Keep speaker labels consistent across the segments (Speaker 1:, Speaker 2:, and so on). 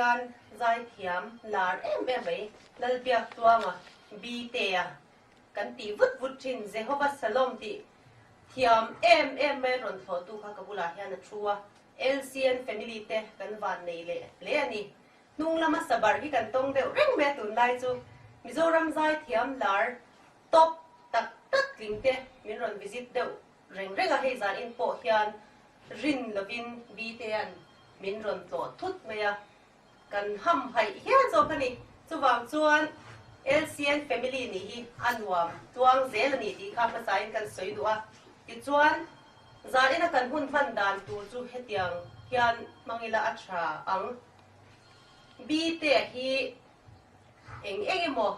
Speaker 1: hian zaithiam lar em em mai Lalbiaktuanga, Btea, kan tih vut vut thin Jehova Shalom tih thiam em em mai rawn thlawhtu kha ka bulah hian a thu a, LCN family te kan van nei leh hle a ni. Hnung lama sabar hi kan tawng deuh reng mai a tunlai chu Mizoram zaithiam lar top tak tak tling te min rawn visit deuh reng reng a, hei zan in pawh hian rin lovin Btea'n min rawn tlawh thut mai a, Kan hamhaih hial zawk a ni. Chuvang chuan LCN family nih hi a nuam tluang zel a ni tih kha hmasain kan sawi duh a. Tichuan, zanina kan hun hman dan tur chu hetiang hian hmang ila a tha ang. Bte hi eng eng emaw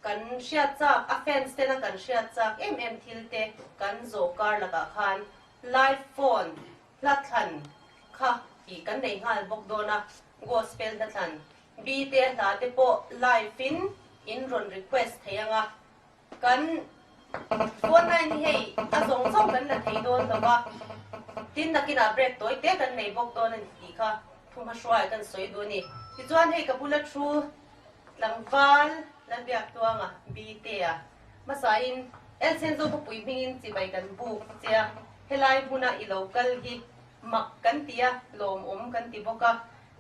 Speaker 1: kan hriat chak, a fans tena kan hriat chak em em thil te kan zawh kar lakah khan live phone Hla thlan kha tih kan nei nghal bawk dawn a, Gospel hla thlan Bte hla te pawh live in in rawn request thei ang a, kan phone line hi hei a zawng zawng kan la thei dawn lo va, tin nakinah break tawi te kan nei bawk dawn a ni tih kha thu hmahruai kan sawi duh a ni. Tichuan hei ka bula thu tlangval Lalbiaktuanga Btea hmasain Elsenzo khawpui hmingin chibai kan buk che a, Helai hmuna i lo kal hi mak kan ti a, lawmawm kan ti bawk a.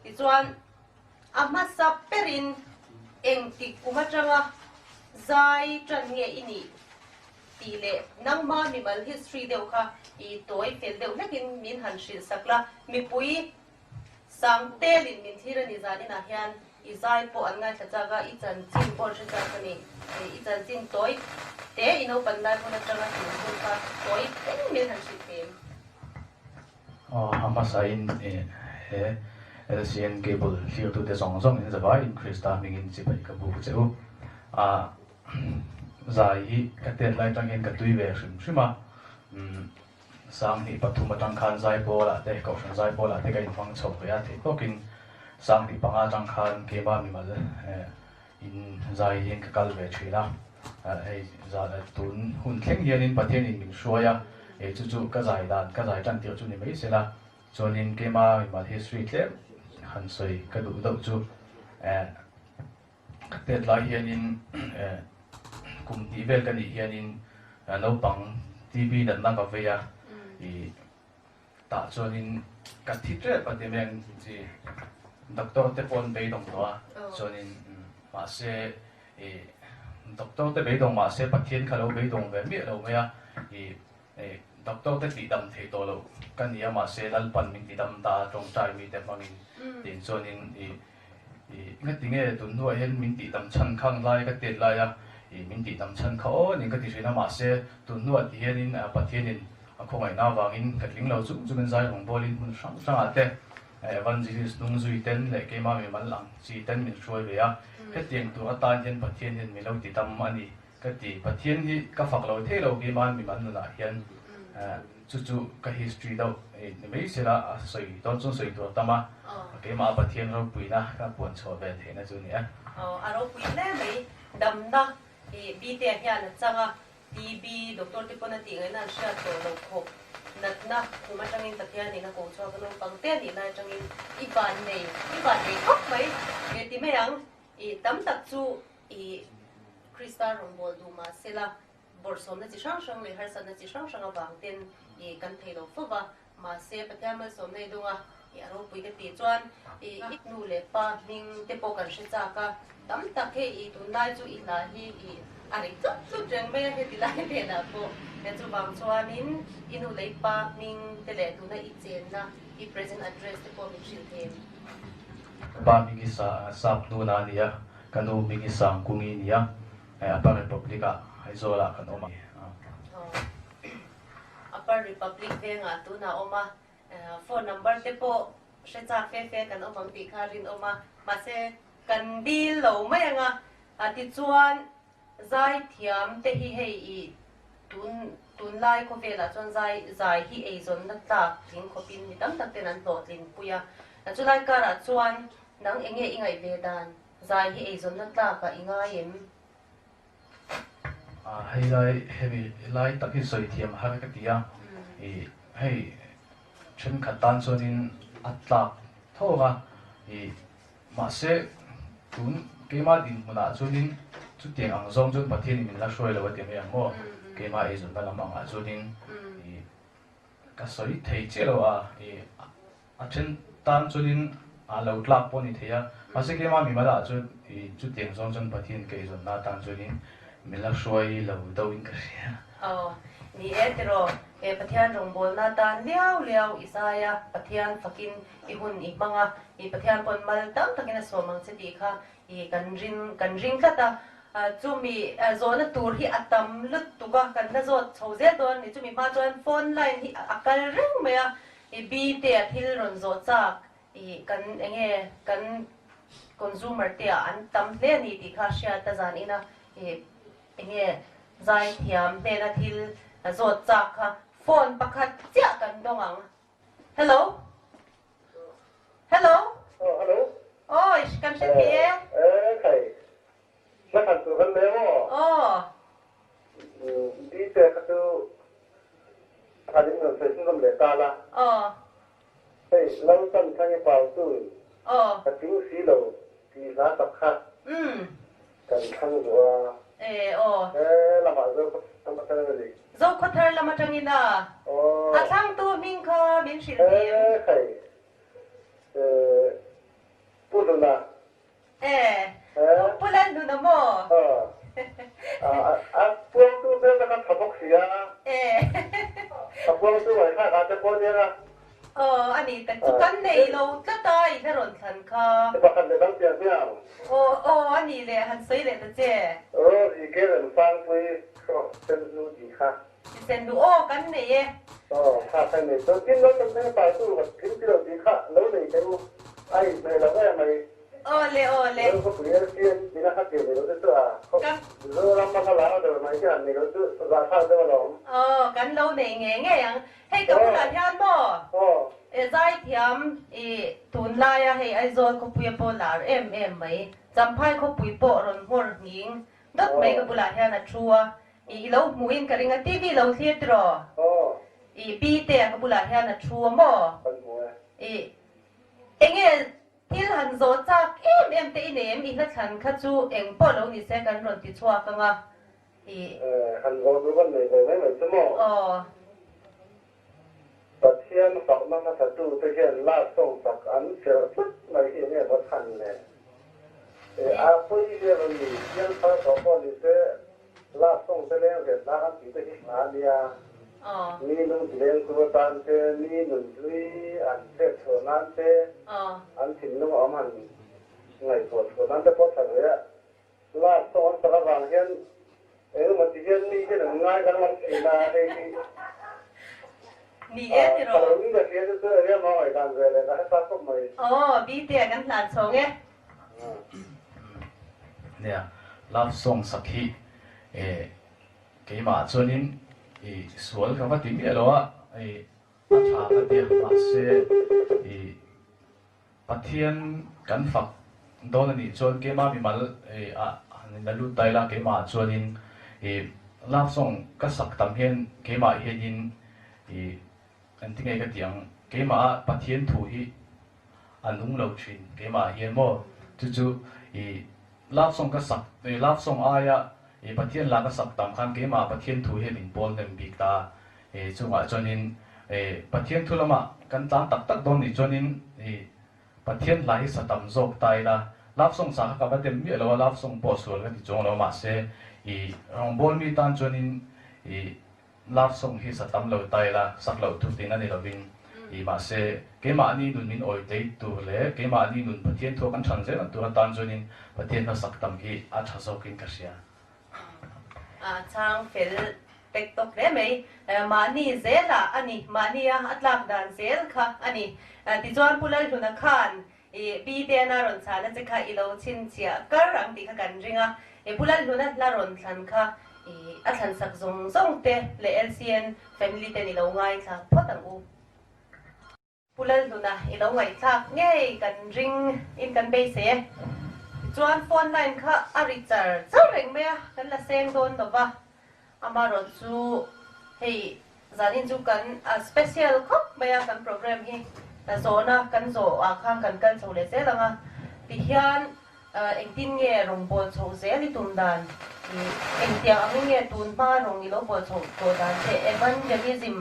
Speaker 1: Tichuan, a hmasa berin engtik kum atanga zai tan nge i nih tih leh nangma mimal history deuh kha i tawi fel deuh hlekin min han hrilh sak la, mipui Sang telin min thlir a ni zan inah hian i zai pawh an ngaithla chak a, i chanchin pawh an hre chak a ni. I chanchin tawi te i naupan lai hmun atanga tun hun kha tawi teng min han hrilh em?
Speaker 2: Aw, a hmasain he LCN Cable thlirtute zawng zawng in zavaiin Krista hmingin chibai ka buk che u. A zai hi ka tet lai atang hian ka tui ve hrim hrim a. 2003 atang khan Zaipawl-ah te, Kohhran Zaipawl-ah te ka inhmang chho ve a, theih tawkin 2005 atang khan keimah mimal in zai hian ka kal ve thin a, hei tun hun thleng hianin Pathianin min hruai a, hei chu chu ka zai dan, ka zai tan tirh chu ni mai sela, chuanin keimah mimal history tlem han sawi ka duh deuh chu Ka tet lai hianin kum hnih vel ka nih hianin naupang TB natna ka vei a, i tah chuanin ka thi tep a ti mai ang chi doctor te pawh an beidawng tawh a, chuanin mahse i doctor te beidawng mahse Pathian kha lo beidawng ve miah lo mai a, i doctor te tihdam theih tawh loh ka ni a mahse Lalpan min tidam ta a tawngtai mite hmangin tiin chuanin i Ih, ngati nge tun hnuah hian min tih dam chhan kha ang lai ka tet lai a, ih, min tih dam chhan kha aw ning ka ti thin a, mahse tun hnuah ti hianin Pathianin a khawngaihna avangin ka tling lo chung chungin zai rawng bawlin hmun hrang hrangah te Evangelist hnung zui ten leh keimah mi mal ang chi ten min hruai ve a, hetiang tur atan hian Pathian hian min lo ti dam a ni. Ka ti, Pathian hi ka fak lo thei lo keimah mi man nunah hian chu chu ka history deuh ni mai sela a sawi dawn chuan sawi tur a tam a, keimah Pathian ropuina ka puan chhuah ve theihna chu a ni e.
Speaker 1: Aw, a ropui hle mai, damna i Btea hian a chang a, TB doctor te pawn a tih ngaihna an hriat tawh lo khawp, natna kum atangin Pathianin a ko chhuak a, naupang te a nih lai atangin i vannei, i vannei khawp mai, ti mai ang, i tam tak chu i Krista rawngbâwl duh mah sela, bawrhsawmna chi hrang hrang leh harsatna chi hrang hrang avang ten i kan thei lo fo va, mahse Pathian malsawmna i dawng a, i a ropui ka tih chuan i i nu leh pa hming te pawh kan hre chak a, tam tak hei i tunlai chu i hla hi i a ri tlut tlut reng mai a, heti lai velah pawh he chuvang chuanin i nu leh i pa hming te leh tuna i chenna i present address te pawh min hrilh thei em?
Speaker 2: Ka pa hming hi Sap Nuna a ni a. Ka nu Mingi Sangkungi nia, Upper Republic ah Aizawl ah kan awm a.
Speaker 1: Upper Republic vengah tunah awm a, phone number te pawh hre chak fe fe kan awm ang tih kha rinawm a, mahse kan dil lo mai ang a, tichuan Zaithiam te hi hei i tun tunlai khawvelah chuan zai zai hi eizawnna tlak tling khawpin mi tam tak ten an hlawhtlin pui a. Chulai karah chuan nang eng nge i ngaih ve dan? Zai hi eizawnna tlakah i ngai em?
Speaker 2: Hei lai hemi lai tak hi sawi thiam har ka ti a, i hei thenkhat tan chuanin a tlak thawk a, i. Mahse, tun keimah dinhmunah chuanin chutiang ang zawng chuan Pathianin min la hruai lo a ti mai ang maw? Keimah eizawnna lam angah chuanin ih ka sawi thei chiah lo a, ih a then tan chuanin a lo tlak pawh a ni thei a, mahse keimah mimalah chuan ih chutiang zawng chuan Pathian ka eizawnna atan chuanin min la hruai lo deuhin ka hria.
Speaker 1: Aw, ni e tiraw, he Pathian rawngbawlna tan liau liau i zai a, Pathian fakin I hun i hmang a, i Pathian pawn mal tam takin a sawm ang che tih kha i kan ring kan ring tlat a. Chumi zawhna tur hi a tam lutuk a, kan la zawt chho zel dawn a ni. Chumi hma chuan phone line hi a kal reng mai a, i bi te a thil rawn zawh chak i kan eng nge kan consumer te ah an tam hle a ni tih kha hriat a zan ina i eng nge zaithiam hnena thil zawt chak kha phone pakhat chiah kan dawng ang. Hello. Hello.
Speaker 3: Oh, hello.
Speaker 1: Oi, kan hre thei e.
Speaker 3: Eh, khai. Na khan tu kan le mo.
Speaker 1: Oh.
Speaker 3: Di te kha chu thalin non sei sun le ta la.
Speaker 1: Oh.
Speaker 3: Hei, lo chan thang i pau tu.
Speaker 1: Oh.
Speaker 3: Ka ting si lo ti hla tak kha. Kan thlang zuh a.
Speaker 1: E aw.
Speaker 3: He lamah Zokhawthar lam atangin a ni.
Speaker 1: Zokhawthar lam atangin a.
Speaker 3: Aw.
Speaker 1: A thlangtu hming kha min hrilh thei em?
Speaker 3: E khai. E Pu Hluna.
Speaker 1: E. Pu Lalhluna maw?
Speaker 3: Aw. A puangtu hmel te kha tha bawk si a.
Speaker 1: E.
Speaker 3: A puangtu ngaihthlak ah te pawh nia.
Speaker 1: Aw, a ni tak chu kan nei lo tlat a, i hla rawn thlan kha.
Speaker 3: Pakhat leh dang piah hmiang.
Speaker 1: Aw, aw, a ni leh, han sawi leh ta che.
Speaker 3: Aw, i ke rem sangpui hrawk sen hnu tih kha.
Speaker 1: I sen hnu, aw, kan nei e.
Speaker 3: Aw, kha kan nei. Chuan tin lo tam theng pai tu ka thil ti lo tih kha lo nei teh u, a inhmeh lo em mai.
Speaker 1: Aw le, aw le.
Speaker 3: Zo khawpui LCN tina kha tir nei lo te chu a, Zoram a kha lar ber mai te han nei lo chu zahthlak deuh alawm.
Speaker 1: Aw, kan lo nei ngei ngei ang. Hei ka bulah hian maw zaithiam i tunlaia hei Aizawl khawpuia pawh lar em em mai, Champhai khawpui pawh rawn hmawr nghing dawt mai ka bulah hian a thu a, i lo hmuhin ka ring a, TV lo thlir tiraw? I pi te a ka bulah hian a thu a maw? I enge thil han zawh chak em em te i nei em? I hla thlan kha chu eng pawh lo ni se kan rawn ti chhuak ang a. I.
Speaker 3: Han zawh duh kan nei ve mai mai chu maw?
Speaker 1: Aw.
Speaker 3: Pathian fakna hmasa tu te hian love song sak an serh tlat mai hi enge maw chhan le? E a pawi viau em ni? Piangthar tawh pawh ni se love song te leng vet na an tih te hi hla a nia.
Speaker 1: Aw.
Speaker 3: Mi lung ti leng tur atan te, mi nun hlui an hriat chhuah nan te,
Speaker 1: Aw.
Speaker 3: an thinlung a awm han ngaihtuah chhuah nan te pawh tha ve a. Love song an sak avang hian engemaw ti hian mi hian an ngai danglam thin a, hei hi
Speaker 1: Ni e ti
Speaker 3: rawh. Ka lo ni ka hria chu chu area maw ngaihdan ve leh ka hre chak khawp mai.
Speaker 1: Aw, Bite kan hlan chhawng e.
Speaker 2: Nia, love song sak hi eh keimah chuanin i sual ka va ti miah lo a, i a tha ka ti a, mahse i Pathian kan fak dawn a nih chuan keimah mimal ah han in la lut ta ila, keimah ah chuanin i love song ka sak tam hian keimah hianin i engti nge ka tih ang, keimah ah Pathian thu hi a nung lo thin keimah ah hian maw, chu chu i love song ka sak love song aia i Pathian la ka sak tam khan keimah ah Pathian thu hian min pawl hnem bik ta a. I chungah chuanin i Pathian thu lamah kan tlan tak tak dawn nih chuanin i Pathian hla hi sa tam zawk ta ila, love song sa kha ka va dem miah lo a, love song pawh sual ka ti chuang lo mahse i rawngbâwl mi tan chuanin i love song hi sa tam lo ta ila, sak loh thu tin a ni lovin i mahse keimahni nun min awi tlei tur leh keimahni nun Pathian thua kan ṭhan zel ang tur atan chuanin Pathian hla sak tam hi a ṭha zawkin ka hria.
Speaker 1: A chhang fel tek tawk hle mai. Mahni zelah a ni, mahnia a tlak dan zel kha a ni. Tichuan Pu Lalhluna khan i Bidena rawn chhana che kha i lo chhinchhiah kar ang tih kha kan ring a. Pu Lalhluna hla rawn thlan kha i a thlansak zawng zawng te leh LCN family ten i lo ngaithla phawt ang u. Pu Lalhluna i lo ngaihthlak ngei kan ring in kan beisei e. Tichuan phone line kha a ri char char reng mai a, kan la seng dawn lo va. Amaherawh chu hei zanin chu kan special khawp mai a kan program hi zawhna kan zawh ah khan kan kal chho leh zel ang a. Tihian engtin nge rawngbâwl chhoh zel i tum dan? Engtiang angin nge tun hma rawng i lo bawl chhoh tawh dan che? Evangelism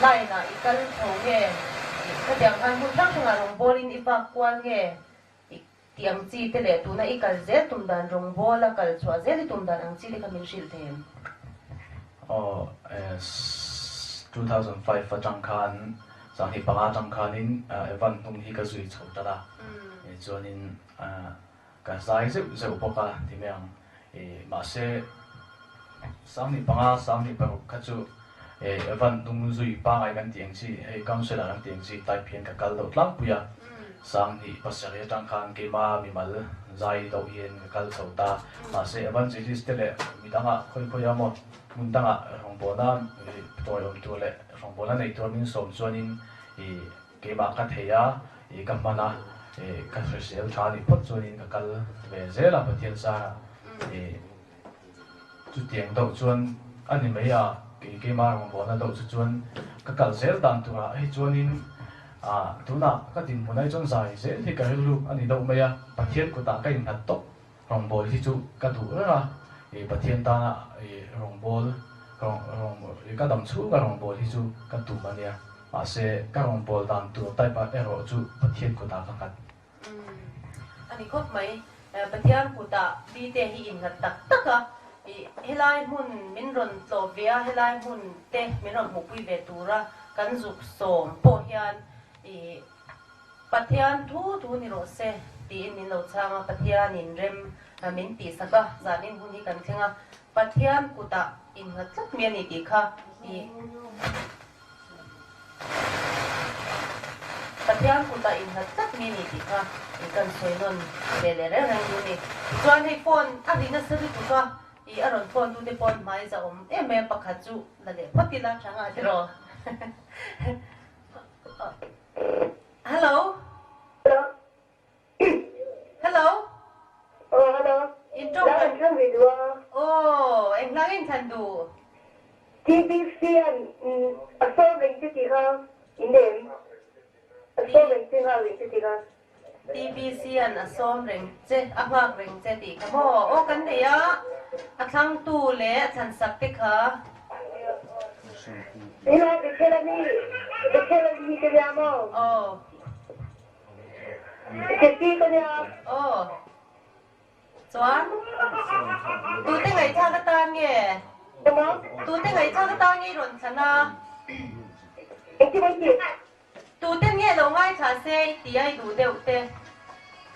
Speaker 1: line ah i kal chho nge? Khatiang khan hmun hrang hrangah rawngbâwlin i vak kual nge? Tih ang chi te leh tuna i kal zel tum dan rawngbâwl a kal chhuah zel i tum dan ang chi te kha min hrilh thei em?
Speaker 2: Aw, 2005 atang khan Sanghnih panga atang khanin Evan hnung hi ka zui chho tan a, chuanin ka zai zeuh zeuh bawk a ti mai ang. Mahse, Sanghnih panga, Sanghnih paruk kha chu Evan hnung zui pangai kan tih ang chi, hei counsellor kan tih ang chi type hian ka kal deuh tlangpui a. Sanghnih pasarih atang khan keima mimal zai deuh hian ka kal chho ta. Mahse, evangelist te leh midangah khawi khawi a maw hmun dangah rawngbawlna tawiawm tur leh Rawngbawlna nei tur min sawm chuanin ih keimah ka thei a, ih ka hman a, ih ka hrisel tha anih phawt chuanin ka kal ve zel a Pathian zarah ih chutiang deuh chuan a ni mai a, kei keimah rawngbawlna deuh chu chuan ka kal zel dan turah hei chuanin ah tunah ka dinhmun ai chuan zai zel hi ka rilru a ni deuh mai a, Pathian kutah ka innghat tawp. Rawngbâwl hi chu ka duh reng a, ih Pathian tana ih rawngbâwl rawng rawng ih ka dam chhunga rawngbâwl hi chu ka tum a nia. Mahse, ka rawngbâwl dan tur type ah erawh chu Pathian kutah ka nghat.
Speaker 1: Umm, a ni khawp mai. Pathian kutah mite hi innghat tak tak a, ih helai hmun min rawn tlawp ve a, helai hmun te min rawn hmuhpui ve tura kan zuk sawm pawh hian ih Pathian thu thu ni rawh se tiin min lo chhang a, Pathianin rem min tihsak a, zanin hun hi kan thleng a, Pathian kutah innghat tlat mi a ni tih kha i Pathian kutah innghat tlat mi a ni tih kha i kan sawi nawn ve leh reng reng duh a ni. Tichuan hei phone a ri nasa lutuk a, i a rawn phone tute pawn hmai za awm em em pakhat chu la leh phawt ila tha nghah tiraw. Hello.
Speaker 4: Hello.
Speaker 1: Hello.
Speaker 4: Oh, hello.
Speaker 1: In tawng
Speaker 4: Lang an thlang ve duh a.
Speaker 1: Oh, eng hlang in thlan duh?
Speaker 4: TBC an a sawm reng che tih kha in em? A sawm reng che nghak reng che tih kha.
Speaker 1: TBC an a sawm reng che, a nghak reng che tih kha maw? Aw kan nei a, a thlangtu leh a thlansak te kha.
Speaker 4: Ila Bethel a ni, Bethel a ni ka nia maw?
Speaker 1: Aw.
Speaker 4: Jesse ka nia.
Speaker 1: Aw. Chuan, tute ngaihthlak atan nge?
Speaker 4: Emaw?
Speaker 1: Tute ngaihthlak atan nge i rawn thlan a?
Speaker 4: Engtin engtin?
Speaker 1: Tute nge lo ngaithla se i ti a i duh deuh te.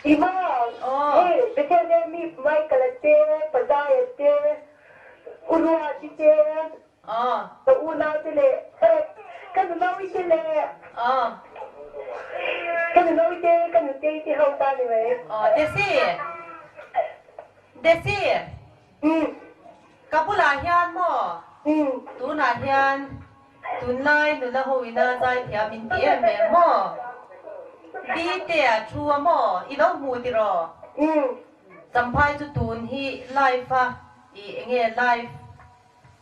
Speaker 4: I maw? Hei Bethel e mi Michael a te, Pazaia te, U Ruati te, ka unau te leh ka nunawi te leh ka nunawi te, ka nutei te ho ta ni mai.
Speaker 1: Desi! Desi! Ka bulah hian maw? Tunah hian tunlai nula ho ina zaithiam in ti em em maw? Bite-a thu a maw? I lo hmu tiraw? Champhai chu tun hi live a i enge live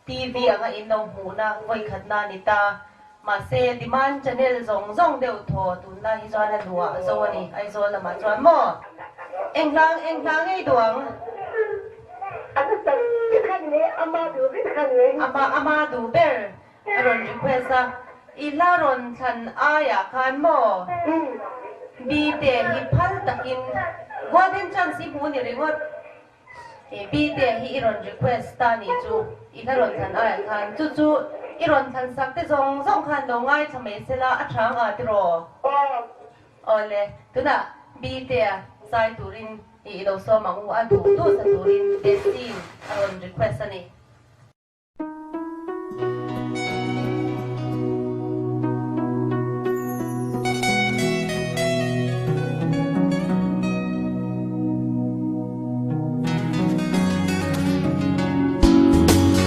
Speaker 1: TV anga in lo hmuhna vawikhatna a ni ta. Mahse demand channel zawng zawng deuh thaw tunlai hi chuan a luah zo a ni Aizawl lamah chuan maw? Eng hla eng hla ngei duh ang?
Speaker 4: A hmasa ber kha ni mai, ama duh ber kha ni mai.
Speaker 1: Ama ama duh ber a rawn request a, i hla rawn thlan aiah khan maw? Bite hi phal takin golden chance i hmu ni ringawt. He Bite hi i rawn request ta nih chu i hla rawn thlan aiah khan chu chu i rawn thlan sak te zawng zawng khan lo ngaithla mai sela a tha anga tiraw?
Speaker 4: Aw.
Speaker 1: Awle, tunah Bite-a zai turin i lo sawm ang u a duh duh sa turin Destine a rawn request a ni.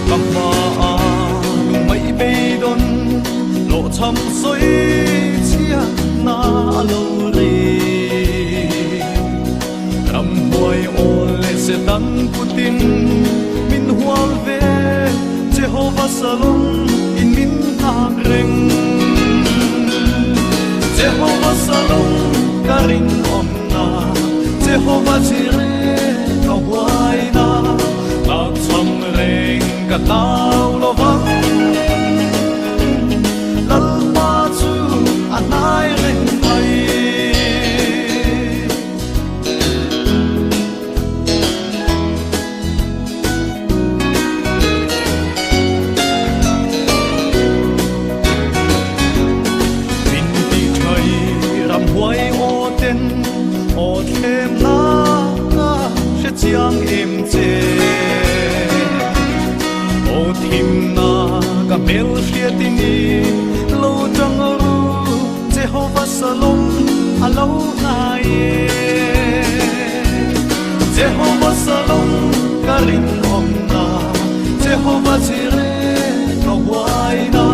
Speaker 5: Ka hmaah lungmai beidawn hlawhchham sawi chhiatna a lo rei. Ramhnuai aw leh Satan kutin min hual ve, Jehovah Salom in min nghak reng. Jehovah Salom ka rinawmna. Salom a lo hnai e. Jehova Salom ka rinawmna, Jehova Jireh ka huaina,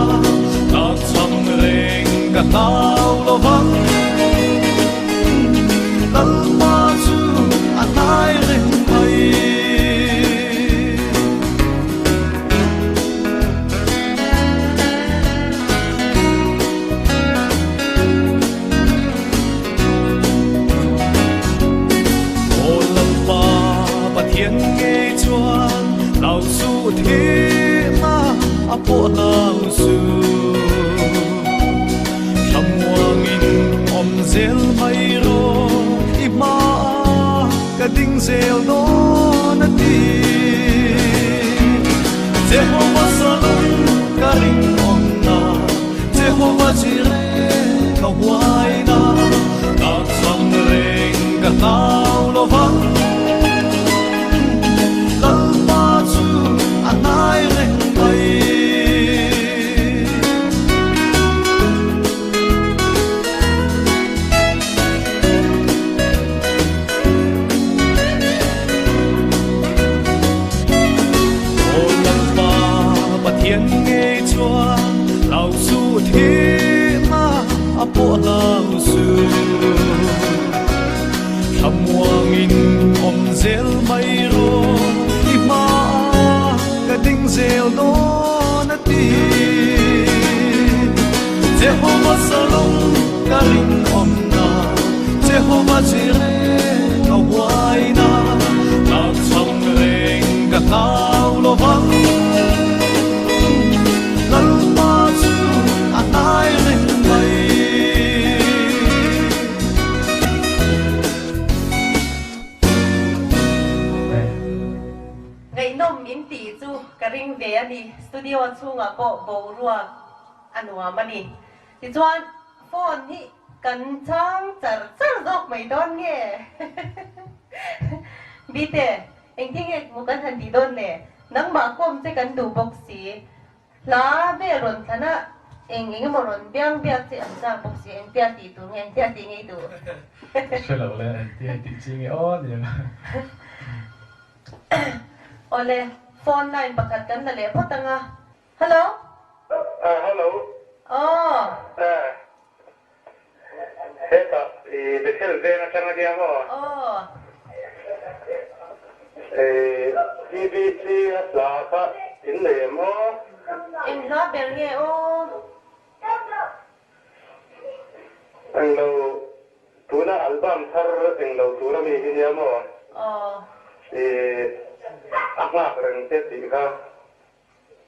Speaker 5: tlakchham reng ka hlau lo vang. Lalpa chu a hnai reng mai. Aw Lalpa Pathian ngei chuan hlau suh thihna a pawh hlau suh. Thlamuangin awm zel mai rawh i hmaah ka ding zel dawn a ti. Jehova Salom ka rinawmna, Jehova Jireh ka huaina, Tlakchham reng ka hlau lo vang. Lalpa chu a hnai reng mai. Aw Lalpa Pathian ngei chuan hlau suh thihna a pawh hlau suh. Thlamuangin awm zel mai rawh i hmaah ka ding zel dawn a ti. Jehova Salom ka rinawmna, Jehova Jireh ka huaina, tlakchham reng ka hlau lo vang. Lalpa chu a hnai reng mai.
Speaker 1: Ngaihnawm in tih chu ka ring ve a ni, studio chhungah pawh boruak a nuam a ni. Tichuan phone hi kan chang char char zawk mai dawn nge? Bite, engtin nge hmu kan han tih dawn le? Nangmah kawm che kan duh bawk si. Hla vel rawn thlan a, eng eng emaw rawn biang biak che an chak bawk si, engtia tih tur nge, engtia tih ngei duh?
Speaker 2: Hre lo le, engtia tih chi nge aw ni ang.
Speaker 1: Awle, phone line pakhat kan la leh phawt ang a. Hello.
Speaker 3: Hello.
Speaker 1: Aw.
Speaker 3: Hetah i Bethel veng atang a nia maw?
Speaker 1: Aw.
Speaker 3: TBC a hla kha in nei em aw?
Speaker 1: Eng hla ber nge aw?
Speaker 3: Englo tuna album thar englo tur ami hi nia maw?
Speaker 1: Aw.
Speaker 3: I a nghak reng che tih kha.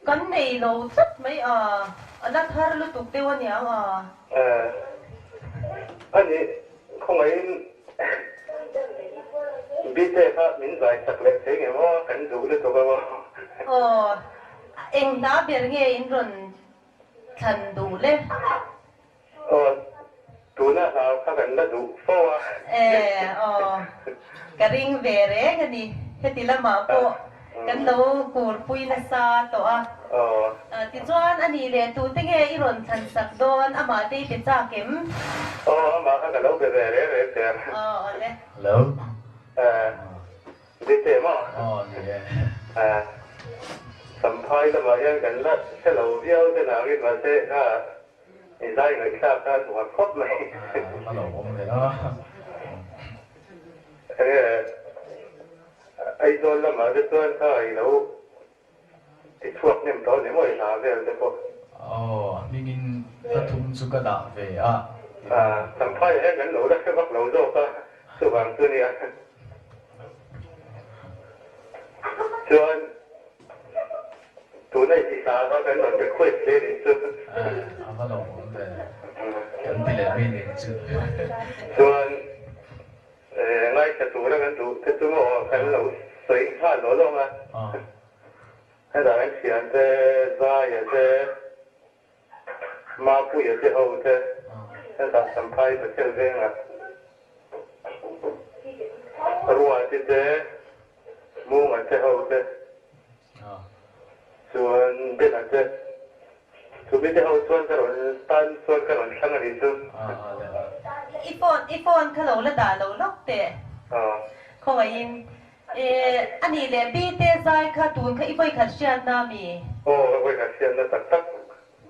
Speaker 1: Kan nei lo tlat mai a, a la thar lutuk deuh a niang a.
Speaker 3: Eh, a nih khawngaihin Bite kha min zai chak leh thei nge maw, kan duh lutuk a maw.
Speaker 1: Aw, eng hna ber nge in rawn thlan duh le?
Speaker 3: Aw, tuna hlau kha kan la duh fo a.
Speaker 1: E, aw, ka ring ve reng a ni. Heti lamah pawh kan lo kurpui nasa tawh a.
Speaker 3: Aw.
Speaker 1: Tichuan, a nih leh tute nge i rawn thlan sak dawn? Amah te i pe chak em?
Speaker 3: Aw, amah kha ka lo be ve reng reng che a.
Speaker 1: Aw, awle.
Speaker 2: Hello.
Speaker 3: E, Dite maw?
Speaker 2: Aw, ni e.
Speaker 3: E, Champhai lamah hian kan la hre lo viau te nangin mahse kha I zai ngaihthlak kha nuam khawp mai.
Speaker 2: A lo awm leh a.
Speaker 3: Enge Aizawl lamah te chuan kha i lo ti chhuak hnem tawh ni maw i hla vel te pawh.
Speaker 2: Aw, a hmingin hla thum chu ka dah ve a.
Speaker 3: Champhai hian kan lo la hre vak lo zawk a, chuvang chu nia. Chuan Tuna i ti hla kha kan rawn request hle nih chu.
Speaker 2: A va lo awm ve. Kan ti leh mai ning chu.
Speaker 3: Chuan ngaithla tura kan duh te chu maw kan lo sawi nghal law lawng a. Hetah kan thian te, Zaia te, Mapuia te ho te, hetah Champhai Pathel vengah Ruati te, Munga te ho te. Chuan Bena te chumi te ho chuan ka rawn tan chuan ka rawn thlang a nih chu.
Speaker 1: phone i phone kha lo la dah lo lawk teh. Khawngaihin a nih leh Bite zai kha tun kha i vawikhat hriatna mi?
Speaker 3: Aw ka vawikhat hriatna tak tak.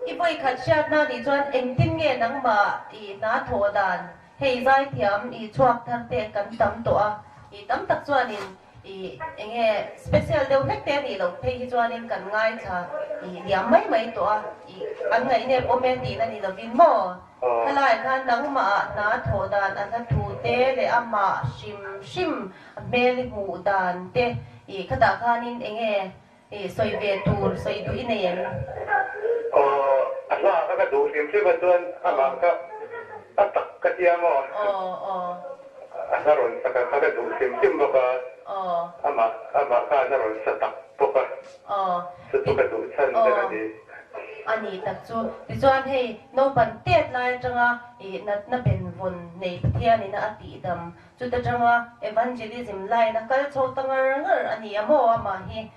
Speaker 1: I vawikhat hriatna nih chuan engtin nge nangmah i hna thawh dan hei zaithiam i chhuak thar te kan tam tawh a, i tam tak chuanin i enge special deuh hlek te a nih loh phei hi chuanin kan ngaithla i liam mai mai tawh a, i an ngaihnep awm e tihna ni lovin maw? Khalaiah khan nangmah ah hna thawh dan a hla thu te leh amah hrim hrim a hmel i hmuh dan te i khatah khanin enge I sawi ve tur sawi duh i nei em?
Speaker 3: Aw, a hla kha ka duh hrim hrim a chuan amah kha a tak ka tia maw?
Speaker 1: Aw, aw.
Speaker 3: A hla rawn sak a kha ka duh hrim hrim bawk a, amah amah khan a rawn sa tak bawk a, chu chu ka duh chhan ber a ni.
Speaker 1: A ni tak chu. Tichuan hei naupan tet lai atanga i natna benvawn nei Pathianin a tihdam Chuta tanga evangelism line a kal chho ta ngar ngar a ni a maw amah hi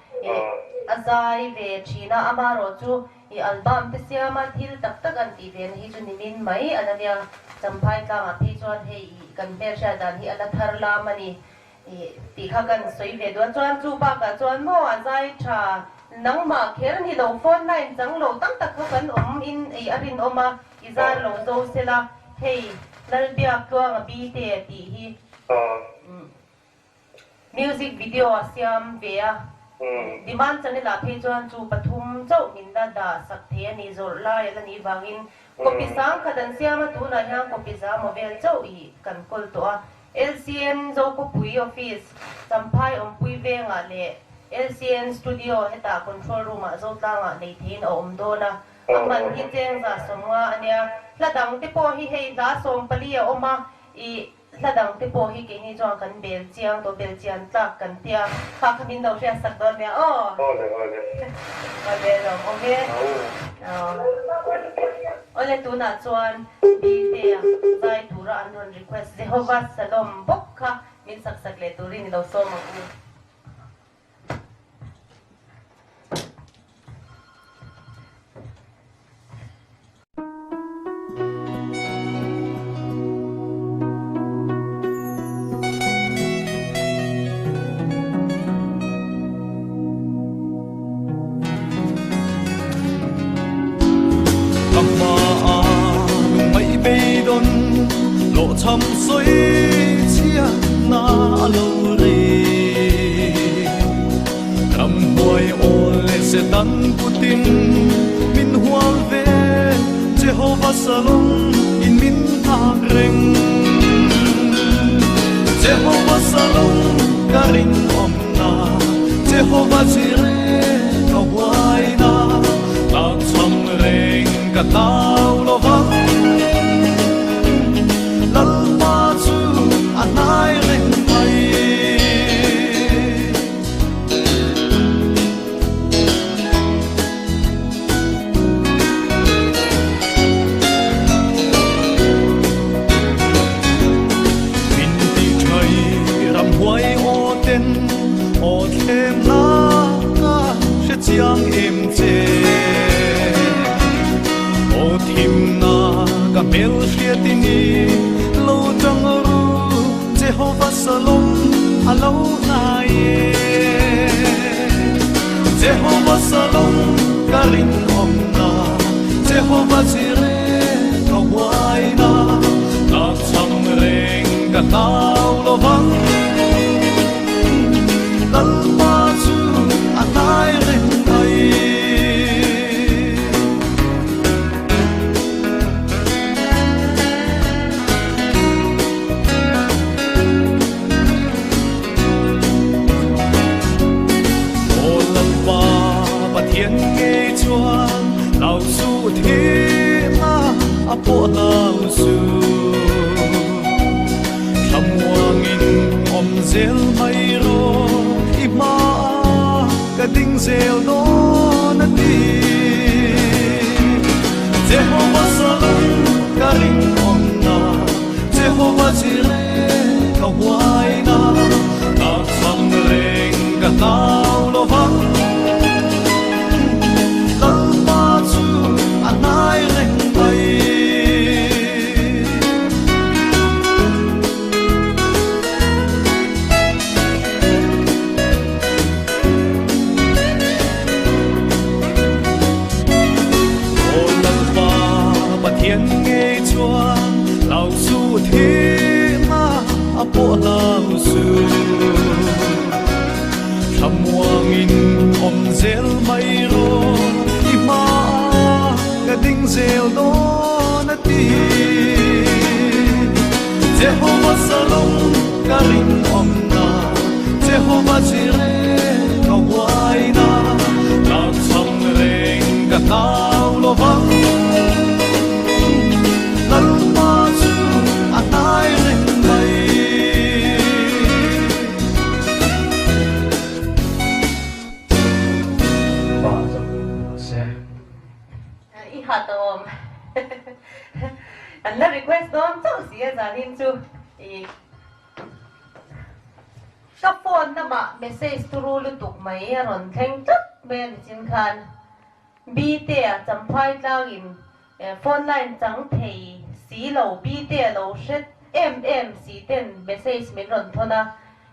Speaker 1: a zai ve thin a, amaherawh chu i album te siama thil tak tak an tih ve na hi chu nimin mai a la nia. Champhai tlangah phei chuan hei i kan hmelhriat dan hi a la thar lam a ni tih kha kan sawi ve duh a, chuan chu bakah chuan maw a zai tha nangmah kher ni lo phone line chang lo tam tak kha kan awm in i a rinawm a. I zar lo zo sela, hei Lalbiak Tluanga Bite tih hi music video a siam ve a, Demand channel ah phei chuan chu pathum chauh min la dah sak thei a ni, zawrh lai a la nih vangin copy sang khat an siam a, tunah hian copy za mobile chauh i kan kawl tawh a, LCN Zokhawpui Office, Champhai Awmpui Vengah leh LCN Studio hetah Control Room ah Zotlangah nei theiin a awm dawn a, A man hi cheng 150 a nia. Hla dang te pawh hi hei hla 14 a awm a, i hla dang te pawh hi keini chuan kan bel chiang tawh, bel chian tlak kan tia. Kha kha min lo hriat sak dawn nia aw.
Speaker 3: Awle awle.
Speaker 1: Awle lawm awm e. Awle tunah chuan Bite-a zai tura an rawn request Jehovah Shalom bawk kha min sak sak leh turin i lo sawm ang u.
Speaker 5: Ka hmaah lungngaih beidawn hlawhchham sawi chhiatna a lo rei. Ramhnuai awl leh Satan kutin min hual ve, Jehovah Salom in min nghak reng. Jehovah Salom ka rinawmna, Jehovah Jireh ka huaina, tlakchham reng ka hlau lo vang. Lalpa chu a hnai reng mai. Min ti thai ramhuai aw ten aw thlem na ka hre chiang em che. Aw thim na ka hmel hriat i ni lo tang ru Jehovah Salom a lo hnai e. Jehovah Salom ka rinawmna, Jehovah Jireh ka huaina, tlakchham reng ka hlau lo vang. Lalpa chu a hnai reng mai. Aw Lalpa Pathian ngei chuan hlau suh thihna a pawh hlau suh. Thlamuangin awm zel mai rawh i hmaah ka ding zel dawn a ti. Jehovah Salom ka rinawmna Jehovah Jireh ka huaina, tlakchham reng ka hlau lo vang. Lalpa chu a hnai reng mai. Pathian ngei chuan hlau suh thihna a pawh hlau suh. Thlamuangin awm zel mai rawh i hmaah ka ding zel dawn a ti. Jehovah Shalom ka rinawmna, Jehovah Jireh ka huaina, Tlangchham reng ka hlau lo vang. Lalpa chu a hnai reng mai.
Speaker 2: Pa zawk se.
Speaker 1: I hat a awm. An la request dawn chauh si a zanin chu i ka phone lamah message turu lutuk mai a rawn thleng tlat mai a nichin khan Btea Champhai tlangin phone line chang thei si lo Btea lo hre em em si ten message min rawn thawn a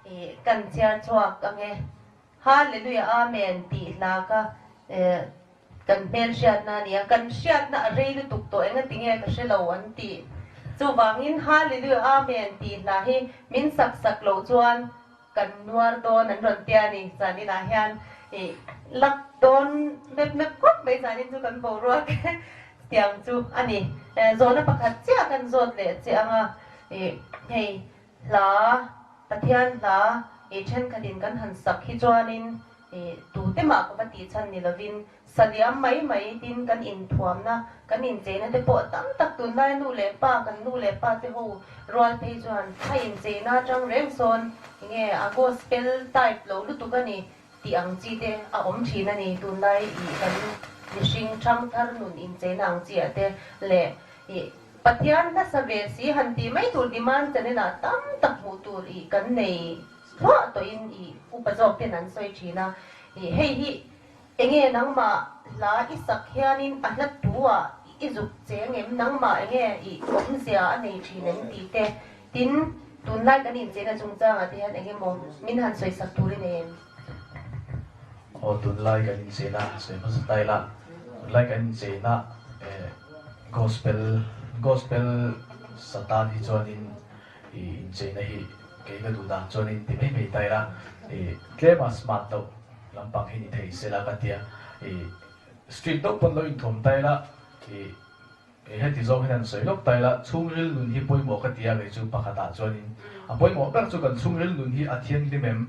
Speaker 1: i kan chhiar chhuak ange Hallelujah Amen tih hla kha Kan hmel hriatna a ni a, kan hriatna a rei lutuk tawh eng a ti nge ka hre lo an ti. Chuvangin Hallelujah Amen tih hla hi min sak sak loh chuan kan nuar dawn an rawn tia a ni. Zaninah hian ih lak dawn mep mep khawp mai zanin chu kan boruak tiang chu a ni. Zawhna pakhat chiah kan zawt leh che ang a, ih hei hla Pathian hla ih thenkhatin kan han sak hi chuanin Ih, tute mah ka va tih chhan ni lovin saliam mai mai tin kan inthuamna, kan incheina te pawh tam tak tunlai nu leh pa, kan nu leh pa te ho rual phei chuan a incheina atang reng sawn enge a gospel type lo lutuk a ni tih ang chi te a awm thin a ni. Tunlai ih kan mihring thangthar nun incheina ang chi ah te leh ih Pathian hlasa ve si han tih mai tur demand channel ah tam tak hmuh tur ih kan nei Hluah tawhin i upa zawk ten an sawi thin a, i hei hi enge nangmah hla i sak hianin a hla tu ah i zuk cheng em, nangmah enge i awmzia a nei thin em tih te, tin tunlai kan incheina chungchangah te hian enge maw min han sawi sak tur i nei em?
Speaker 2: Aw tunlai kan incheina sawi hmasa ta ila, tunlai kan incheina gospel gospel satan hi chuanin I incheina hi kei ka duh dan chuan in ti mai mai ta ila, i tlema smart deuh lampang hi ni thei sela ka tia, i street deuh pawn lo inthuam ta ila, i heti zawng hian an sawi lawk ta ila, chhungril nun hi pawimawh ka tia kei chu pakhatah chuanin a pawimawh ber chu kan chhungril nun hi a thianghlim em,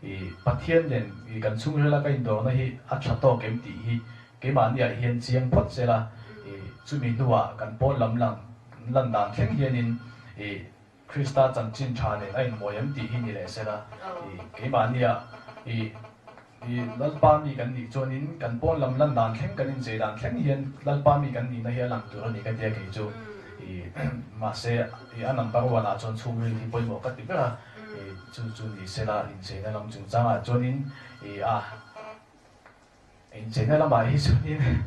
Speaker 2: i Pathian nen i kan chhungrila ka indawrna hi a tha tawk em tih hi keimahniah hian chiang phawt sela, i chumi hnuah kan pawn lam lang Lan dan thleng hianin i Krista chanchin tha nen a inmawi em tih hi ni leh sela, i keimahnia i i Lalpa mi kan nih chuanin kan pawn lam lan dan thleng kan inchei dan thleng hian Lalpa mi kan nihna hi a lang tur a ni ka tia kei chu i mahse i a number one ah chuan chhungril hi pawimawh ka ti ber a, i chu chu ni sela incheina lam chungchangah chuanin i a Incheina lamah hi chuanin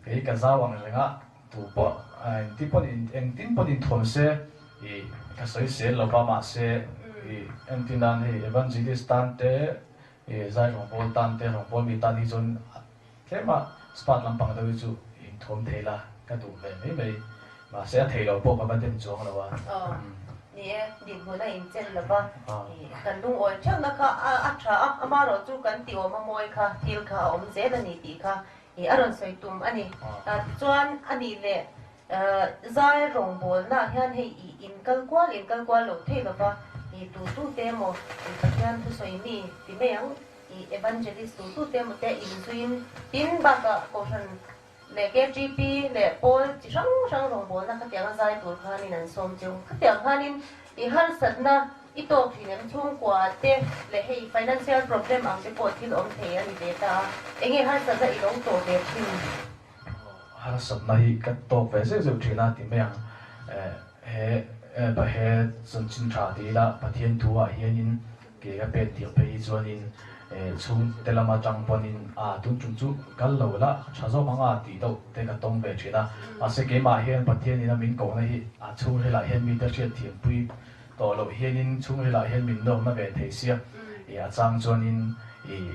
Speaker 2: kei ka zau ang reng a, tu pawh engti pawn engtin pawn inthuam se i ka sawi sel lo va, mahse i entin nan hei evangelist tan te i zai rawngbâwl tan te rawngbâwl mi tan hi chuan tlema smart lampang deuh hi chu inthuam thei la ka duh ve mai mai, mahse a thei lo pawh ka va dem chuang lo a.
Speaker 1: Ni e, dinhmun a inchen lo va, kan lungawi theuhna kha a tha a, amaherawh chu kan ti awm a mawi kha thil kha a awm zel a ni tih kha a rawn sawi tum a ni. Tichuan a nih leh zai rawngbawlnaah hian hei i inkal kual inkal kual lo thei lo va, tu tute emaw Pathian thusawi mi ti mai ang, i evangelist tu tute emaw te inzuiin tin bakah kohhran Leh KTP leh pawl chi hrang hrang rawngbawlna khatianga zai tur khanin an sawm cheu. Khatiang khanin i harsatna i tawk thin em chhungkua te leh hei financial problem ang te pawh thil awm thei a ni ve ta a. Enge harsatna i lo tawh ve thin?
Speaker 2: Harsatna hi ka tawk ve zeuh zeuh thin a ti mai ang. He he chanchin tha ti ila Pathian thu ah hianin ke ka pen tir phei hi chuanin chhungte lama tang pawnin a tun tum chu kal lo la tha zawk ang a tih deuh te ka tawng ve thin a. Mahse keimah hian Pathianin a min kohna hi a chhungrilah hian mite hriat thiampui tawh loh hianin chhungrilah hian min nawrna ve thei sia a chang chuanin ih.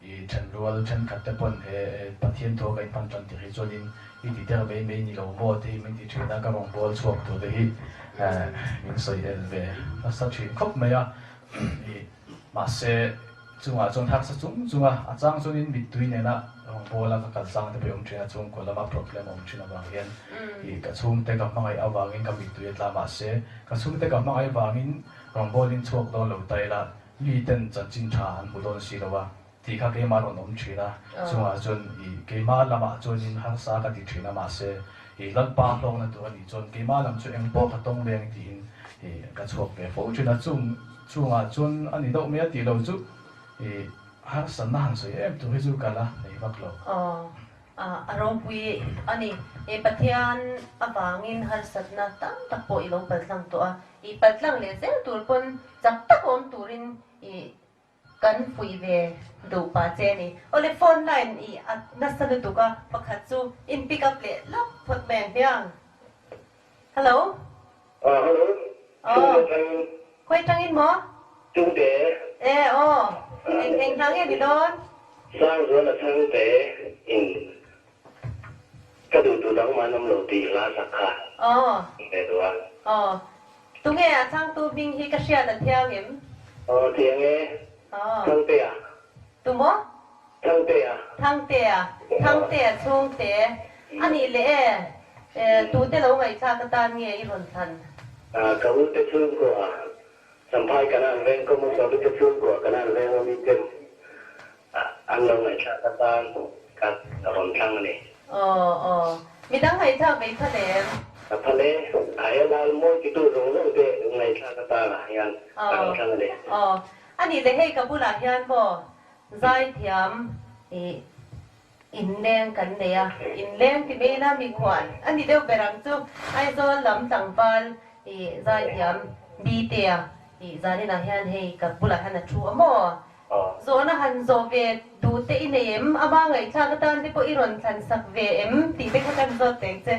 Speaker 2: I thenrual thenkhat te pawn he Pathian thu a ka inhman tan tir hi chuanin i ti der mai mai ni lo maw te hi min ti thin a, ka rawngbâwl chhuak tur te hi min sawi el ve nasa thin khawp mai a. I mahse chungah chuan harsa chung chung a, a chang chuanin mittui nena rawngbâwl a ka kal chang te pawh i awm thin a, chhungkaw lama problem a awm thin avang hian i ka chhungte ka hmangaih avangin ka mittui a tla mahse ka chhungte ka hmangaih vangin rawngbâwlin chhuak dawn lo ta ila Mi ten chanchin tha an hmu dawn si lo a, tih kha keimah rawn awm thin a, chungah chuan i keimah lamah chuanin harsa ka ti thin a, mahse i Lalpa hlawkna tur a nih chuan keimah lam chu eng pawh ka tawng leng tiin i ka chhuak ve fo thin a, chung chungah chuan a ni deuh mai a tih lo chu i harsatna han sawi em tur hi chu ka la nei vak lo.
Speaker 1: Aw, a ropui a ni. I Pathian avangin harsatna tam tak pawh i lo paltlang tawh a, I paltlang leh zel tur pawn chak tak awm turin i kan fuih ve duh pah che a ni. Awle phone line i a nasa lutuk a, pakhat chu in pick up leh lawk phawt mai ang hmiang. Hello.
Speaker 3: Aw hello,
Speaker 1: Aw,
Speaker 3: Chungte tangin.
Speaker 1: Khawi tangin maw?
Speaker 3: Chungte.
Speaker 1: E aw, eng eng hna nge ni dawn?
Speaker 3: Sangzuala Chhangte in Ka duh duh dang man awm lo tih hla sak kha ve duh a.
Speaker 1: Aw. Tunge a changtu hming hi ka hriat a thiang em?
Speaker 3: Aw thiang e. Thangtea.
Speaker 1: Tu maw?
Speaker 3: Thangtea.
Speaker 1: Thangtea. Thangtea chhungte. A nih leh e. Tute lo ngaihthlak atan nge i rawn thlan?
Speaker 3: Ka u te chhungkua Champhai Kanan veng Kawmawsawmi te chhungkua Kanan veng a miten An lo ngaihthlak atan ka rawn thlang a ni.
Speaker 1: Aw aw. Midang ngaihthlak ve phal em?
Speaker 3: Ka phal e. A he lal mawi titu zawng zawng te ngaihthlak atana hian ka rawn thlang a ni.
Speaker 1: Aw. A nih leh hei ka bulah hian maw zaithiam ih inleng kan nei a, inleng ti mai ila mikhual a ni deuh ber ang chu. Aizawl lam tlangval ih zaithiam Btea ih zaninah hian hei ka bulah hian a thu a maw? Zawhna han zawh ve duh te i nei em? Ama ngaihthlak atan te pawh i rawn thlan sak ve em? Tih te kha kan zawt teng che.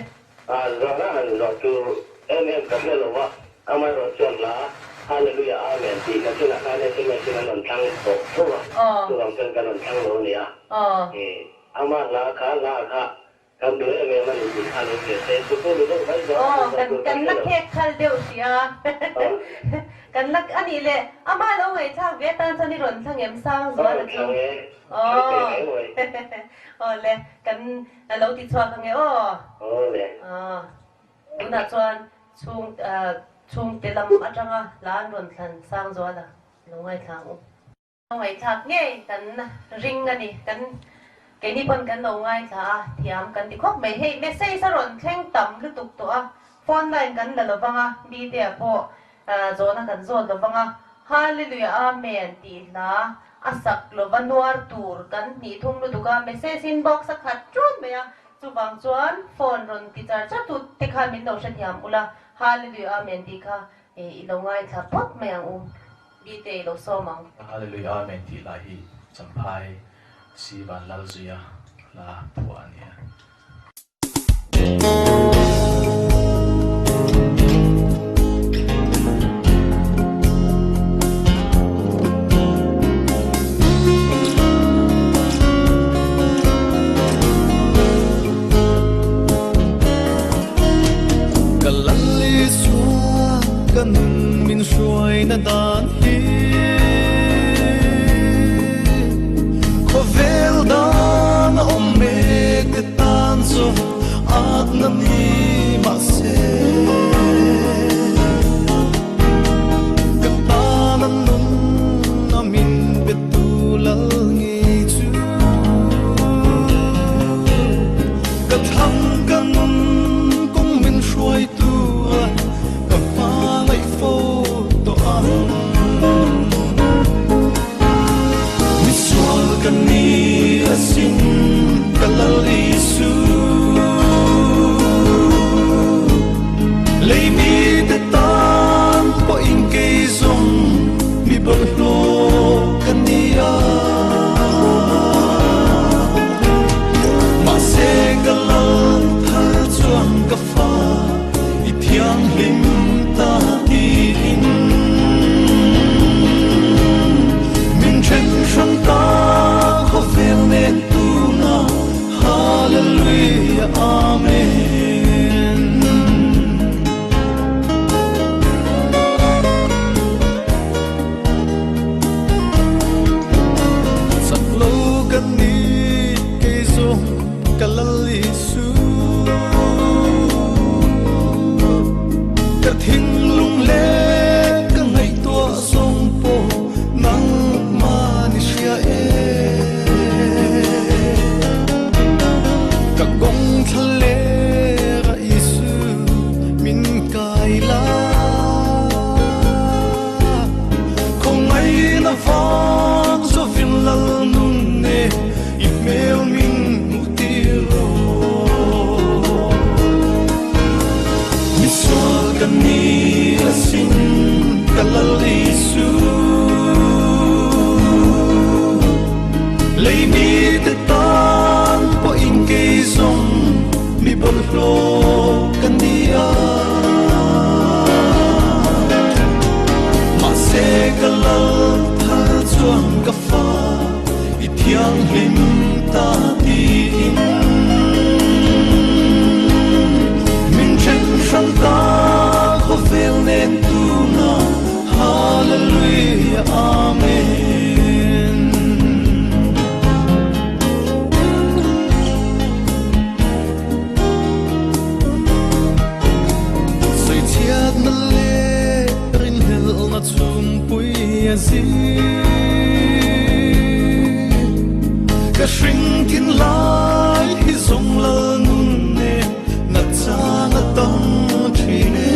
Speaker 3: Zawhna han zawh tur em em ka hre lo va, amaherawh chuan hla Hallelujah Amen tih na chinah khan sms in an rawn thlang tawh tho a, chuvang chuan kan rawn thlang lo a nia. Ama hla kha hla kha Kan duh em em a ni tih kha lo hria se, chu pawh ni deuh mai zawng a
Speaker 1: Aw, kan kan la khek khal deuh hrih a. Kan la, a nih leh, amah lo ngaihthlak ve atan chuan i rawn thlang em sang zual a chu. Aw, aw le, kan lo ti chhuak ang e aw.
Speaker 3: Aw le.
Speaker 1: Aw, tunah chuan chhung chhungte lam atanga hla an rawn thlan sang zual a, lo ngaithla ang u. Ngaihthlak ngei kan ring a ni. Kan keini pawn kan lo ngaithla a, thiam kan ti khawp mai. Hei message a rawn thleng tam lutuk tawh a, phone line kan la lovang a, mite pawh zawhna kan zawt lovang a, Hallelujah Amen tih hla a sak lova nuar tur kan hnih thum lutuk a, message inbox a khat ṭun mai a, chuvang chuan phone rawn ti char char tu te khan min lo hrethiam ula, Hallelujah Amen tih kha i lo ngaithla phawt mai ang u. Bite i lo sawm ang.
Speaker 2: Hallelujah Amen tih lai hi Champhai Si Van Lalzuia hla phuah a ni a.
Speaker 5: Ka lal Isua ka nun min hruaina dan hi Khawvel dan a awm mek te tan zawng atna ni mahse Ka tan a nun a min pe tu lal ngei chu Ka thlang ka nun kawng min hruaitu a ka hmangaih fo tawh ang. Misual ka ni asin ka Lal Isu. Lei mite tan pawhin kei zawng mi bawlhhlawh ka ni a. Mahse ka lal thar chuan ka fa i thianghlim ta tiin min then hrang ta khawvel. asin ka Lal Isu. Lei mite tan pawhin kei zawng mi bawlhhlawh ka ni a. Mahse ka Lal thar chuan ka fa i thianghlim ta tiin min then hrang ta khawvel nen tuna Hallelujah Amen. Sawichhiatna leh rinhlelhna chhungpui a zing. Ka hring thin lai hi zawng lal nun nen nat chang a tam thin e.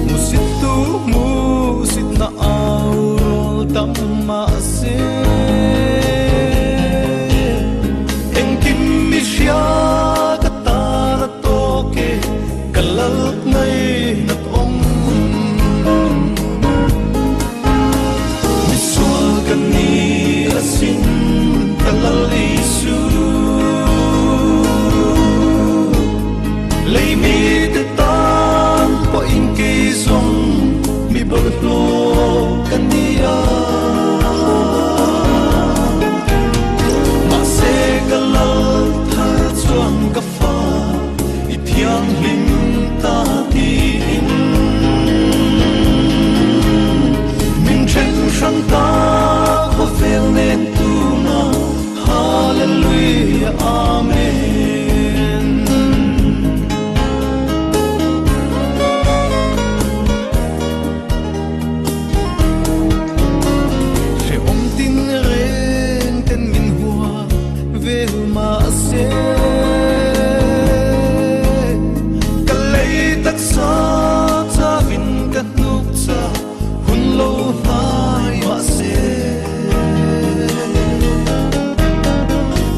Speaker 5: Musit tu musit na au rawl tam mahse. Engkim mi hria ka tan a tawk e, ka lal ngainat awm. Misual ka ni asin ka lal Isu. Lei mite tan pawhin kei zawng mi bawlhhlawh ka ni a. Mahse ka lal thar chuan ka fa i thianghlim ta tiin min then hrang ta khawvel nen tuna Hallelujah Amen. Hrehawm tin reng ten min hua vel mahse ka lei taksa changin ka hnuk cha hun lo hnai mahse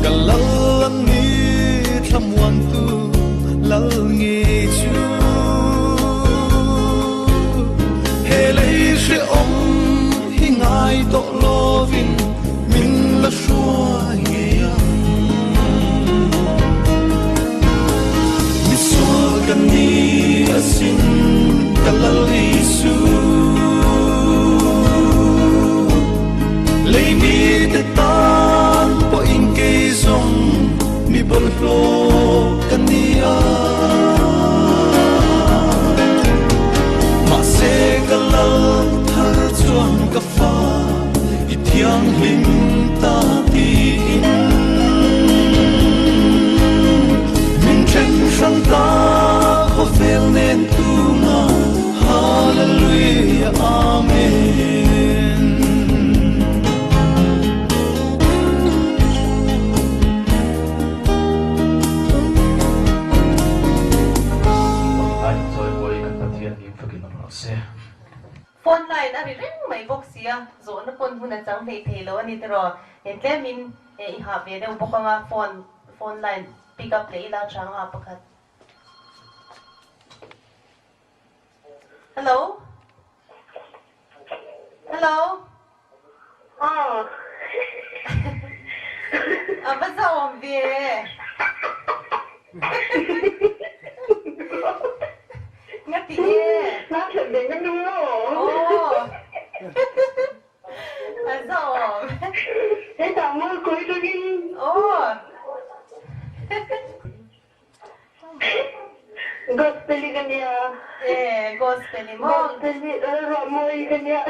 Speaker 5: ka lal an ni thlamuantu lal ngei chu. He lei hrehawm hi ngai tawh lovin min la hruai ngei ang. Misual ka ni asin ka Lal Isu. Lei mite tan pawhin kei zawng mi bawlhhlawh ka ni a. Mahse ka lal thar chuan ka fa i thianghlim ta tiin min then hrang ta khawvel nen tuna Hallelujah Amen.
Speaker 2: Ai chawi mawi kan Pathian hi fakin awm rawh se.
Speaker 1: Phone line a ri reng mai bawk sia, zawhna pawn hun a chang hlei thei lo a ni tiraw? Eng tlemin i hah ve deuh bawk anga phone phone line pick up leh ila tha anga pakhat. Hello. Hello.
Speaker 4: Aw.
Speaker 1: A va zahawm ve. Nga ti e.
Speaker 4: Nga thlen ve nga nu aw.
Speaker 1: Aw. A zahawm.
Speaker 4: Hetah Mualkawi tangin.
Speaker 1: Aw.
Speaker 4: Gospel i ka nia.
Speaker 1: E, gospel i maw?
Speaker 4: Gospel i Lalruahmawi ka nia.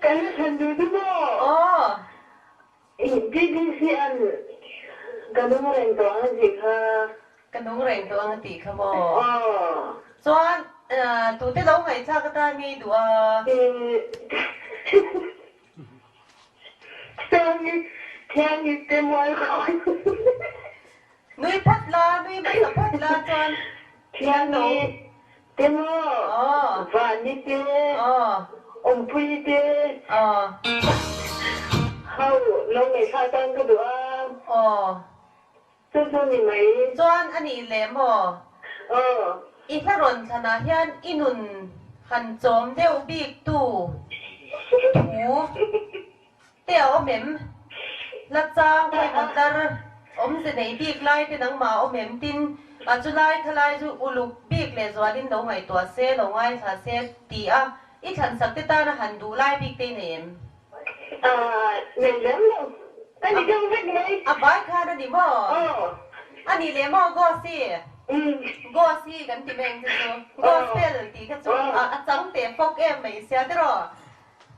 Speaker 4: Kan la thlan duh chu maw?
Speaker 1: Aw.
Speaker 4: BBC an ka nung reng tawh ang a tih kha.
Speaker 1: Ka nung reng tawh ang a tih kha maw?
Speaker 4: Aw.
Speaker 1: Chuan tute lo ngaihthlak atan ngei duh a?
Speaker 4: Thiangi te mual khawi.
Speaker 1: Nui phawt la, nui hmasa phawt la chuan
Speaker 4: Thiangi te maw, Vani te, Awmpuii te ho lo ngaihthlak tan ka duh a. Chu chu ni mai.
Speaker 1: Chuan a nih leh maw?
Speaker 4: Aw.
Speaker 1: I hla rawn thlanah hian i nun han chawm deuh bik tu thu te a awm em? Hla chang khawi tlar awmze nei bik lai te nangmah a awm em? Tin, a chu lai kha lai chu uluk bik leh zualin lo ngaihtuah se, lo ngaithla se ti a i thlansak te tana han duh lai bik te i nei em?
Speaker 4: Nei lem lo. Ka ni deuh vek mai.
Speaker 1: A vai khan a ni maw?
Speaker 4: Aw.
Speaker 1: A nih leh maw Gos hi? Gos hi kan ti mai ang che chu. Gospel tih kha chu a chang teh fawk em mai sia tiraw?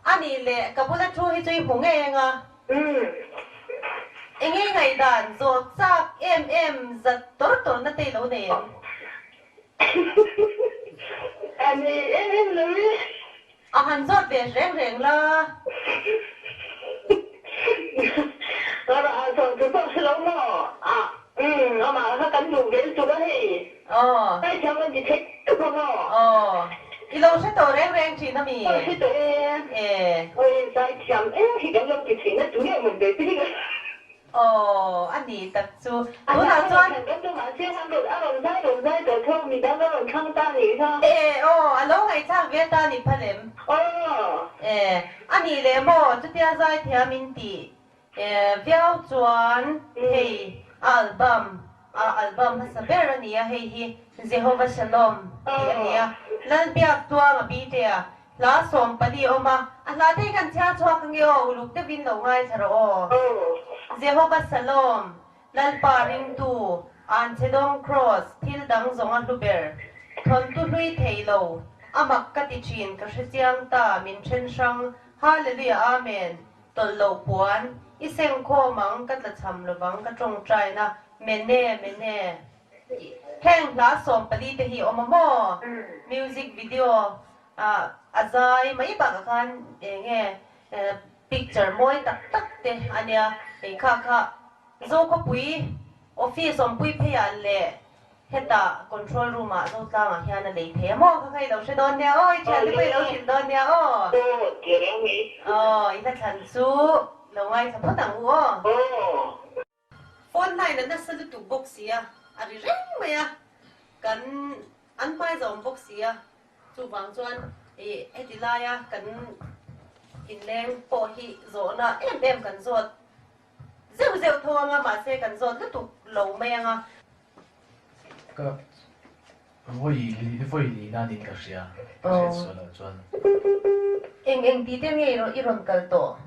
Speaker 1: A nih leh ka bula thu hi chu i hmu ngei ang a. Enge ngaihdan zawh chak em em zat tawr tawr na te i lo nei em?
Speaker 4: A nei em em lo e.
Speaker 1: A han zawt ve reng reng la.
Speaker 4: Ka a zawt chu pawh hre lo maw? A umm amah kha kan duh vel tur a hei.
Speaker 1: Aw.
Speaker 4: Zaithiam kan ti thei tawp a maw?
Speaker 1: Aw. I lo hre tawh reng reng thin a mi?
Speaker 4: Ka hre tawh e.
Speaker 1: E.
Speaker 4: Awi zaithiam em hi kan lo ti thin a tunge mawn ve te hi ka.
Speaker 1: Aw, a ni tak chu. Tunah chuan. E, aw, a lo ngaihthlak ve ta ni phalem. E, a nih leh maw, chutia zaithiam in tih viau chuan hei a album, a album hmasa ber a ni a, hei hi Jehovah Shalom tih a ni a, Lalbiaktuanga Bite-a Hla 14 a awm a, a hla te hi kan chhiar chhuak ange aw, uluk deuhin lo ngaithla rawh aw. Jehovah Shalom, Lalpa ringtu, Anchhedawng Cross, thil dang zawng a hlu ber, thawntu hlui thei lo, a mak ka ti thin, ka hre chiang ta, min then hrang, Hallelujah Amen, tawlh loh puan, i seng khawm ang, ka tlachham lovang, ka tawngtaina, Mene, Mene. Heng hla 14 te hi awm a maw? Music video ah a zai mai bakah khan eng nge picture mawi tak tak te a nia. Hei kha kha Zokhawpui office awmpui pheiah leh hetah control room ah Zotlangah hian a lei thei a maw? Kha kha i lo hre dawn nia aw, i thiante pawh i lo hrilh dawn nia aw. Aw, i hla thlan chu lo ngaithla phawt ang u aw. Phone line a nasa lutuk bawk si a, a ri reng mai a, kan an hmai zawm bawk si a, chuvang chuan ih heti laia kan inleng pawh hi zawhna em em kan zawt zeuh zeuh tho ang a, mahse kan zawt lutuk lo mai ang a.
Speaker 2: Ka vawi vawi ni nan in ka hria, ka hriat sual loh chuan.
Speaker 1: Eng eng tih te nge i rawn kal tawh?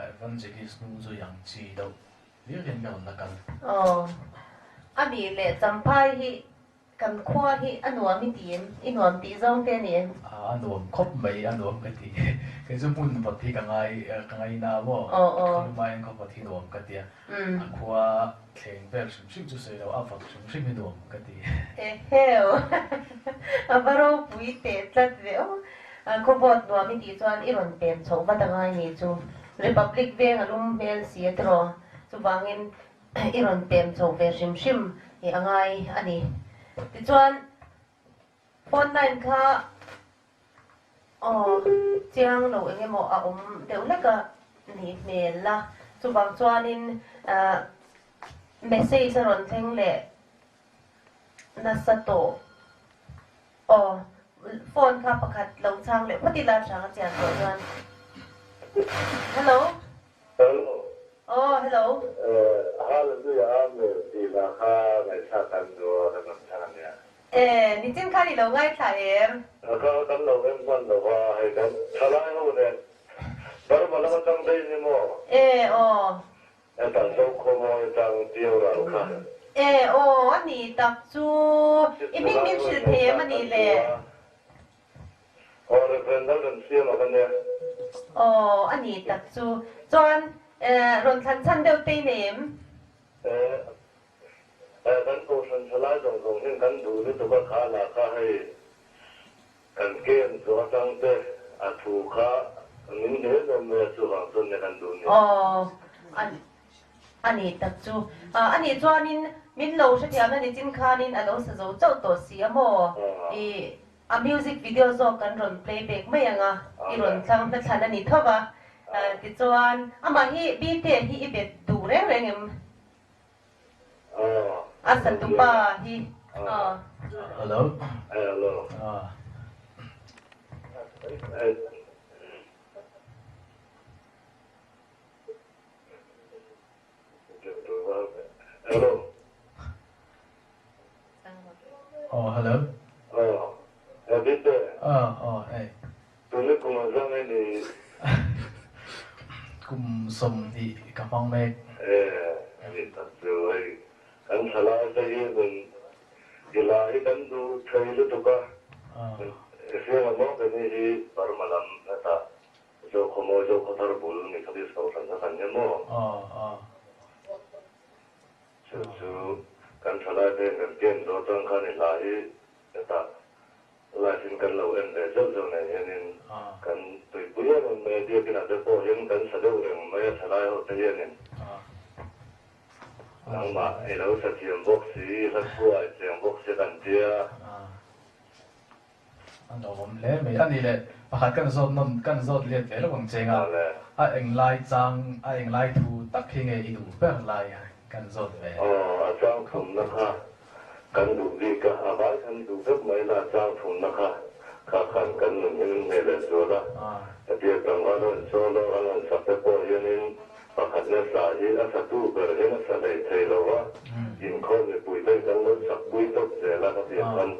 Speaker 2: Evangelist hnung zui ang chi deuh hlir hian ka rawn la kal.
Speaker 1: Aw, a nih leh Champhai hi kan khua hi a nuam i ti em? I nuam tih zawng te a ni em?
Speaker 2: A nuam khawp mai, a nuam ka ti. Kei chu hmun vawt hi ka ngai ka ngaina a maw? Khawlum aiin khaw vawt hi nuam ka ti a. A khua thleng vel hrim hrim chu sawi lo, a vawt hrim hrim hi nuam ka ti.
Speaker 1: Eheu, a va ropui teh tlat ve aw. Khawvawt nuam i tih chuan i rawn pem chhoh vat a ngai ni chu. Republic veng a lum hmel si a tiraw? Chuvangin i rawn pem chhoh ve hrim hrim i a ngai a ni. Tichuan phone line kha aw chiang lo eng emaw a awm deuh hlek a nih hmel la. Chuvang chuanin message a rawn thleng leh nasa tawh. Aw, phone kha pakhat lo chhang leh phawt ila hrang a chian tawh chuan. Hello.
Speaker 3: Hello.
Speaker 1: Aw, hello.
Speaker 3: Hallelujah Amen tih hla kha ngaihthlak kan duh a, kan rawn chhang ania.
Speaker 1: E, nichin khan i lo ngaithla em?
Speaker 3: Kha kan lo en hman lo va, hei kan thalai ho nen Burma lama tang daih ni maw?
Speaker 1: E, aw.
Speaker 3: Heta Zokhawmawi tang Tio ral kha.
Speaker 1: E aw, a ni tak chu. I hming min hrilh thei em a nih le?
Speaker 3: Aw, Reverend Lalremsiama ka nia.
Speaker 1: Aw, a ni tak chu. Chuan, rawn thlan chhan deuh te i nei em?
Speaker 3: E, kan Kohhran thalai zawng zawng hian kan duh lutuk a kha lah kha hei. Kan ken chu atang te a thu kha min hle zawm mai a chuvang chuan nia kan duh ni.
Speaker 1: Aw a ni tak chu. A nih chuanin min lo hrethiam na nichin khanin a lo sa zo chauh tawh si a maw? I a music video zawk kan rawn play back mai ang a, i rawn thlang hnathlan a ni tho va. Tichuan amah hi Bite hi i bet duh reng reng em? A satupa hi aw.
Speaker 2: Hello.
Speaker 3: Hello. Hello.
Speaker 2: Aw hello.
Speaker 3: Aw Edite.
Speaker 2: Aw aw hei.
Speaker 3: Tuna kum a zang e ni.
Speaker 2: Kum 20 ka hmang mek.
Speaker 3: E ani tak chu hei kan thalai te hi nun i la hi kan duh thei lutuk a. Hriang a maw keni hi Burma lam hetah Zokhawmawi Zokhawthar bul Methodist Kohhran kha kan nia maw?
Speaker 2: Aw aw.
Speaker 3: Chu chu kan thalai te hian kan pian zawh atang khan i hla hi hetah live in kan lo en ve zeuh zeuh nen hianin kan tuipui em em mai a, biakinah te pawh hian kan sa deuh reng mai a thalai ho te hianin nangmah i lo sa thiam bawk si, i hla thu ah i cheng bawk si kan tia.
Speaker 2: A nuam hle mai. A nih leh pakhat kan zawt nawn kan zawt let ve lo ang cheng a, a englai chang a englai thu tak hi nge i duh ber lai kan zawt ve.
Speaker 3: Aw a chang thumna kha kan duh bik a, a vai kan duh vek mai la a chang thumna kha kha khan kan nun hi min hmeh leh zual a, hetia tlangval rawn solo an rawn sak te pawh hianin pakhatna sa hi a satu ber hian a sa hlei thei lo va, inkhawm mipui te kan lo sakpui tawp zel a khatiang khan.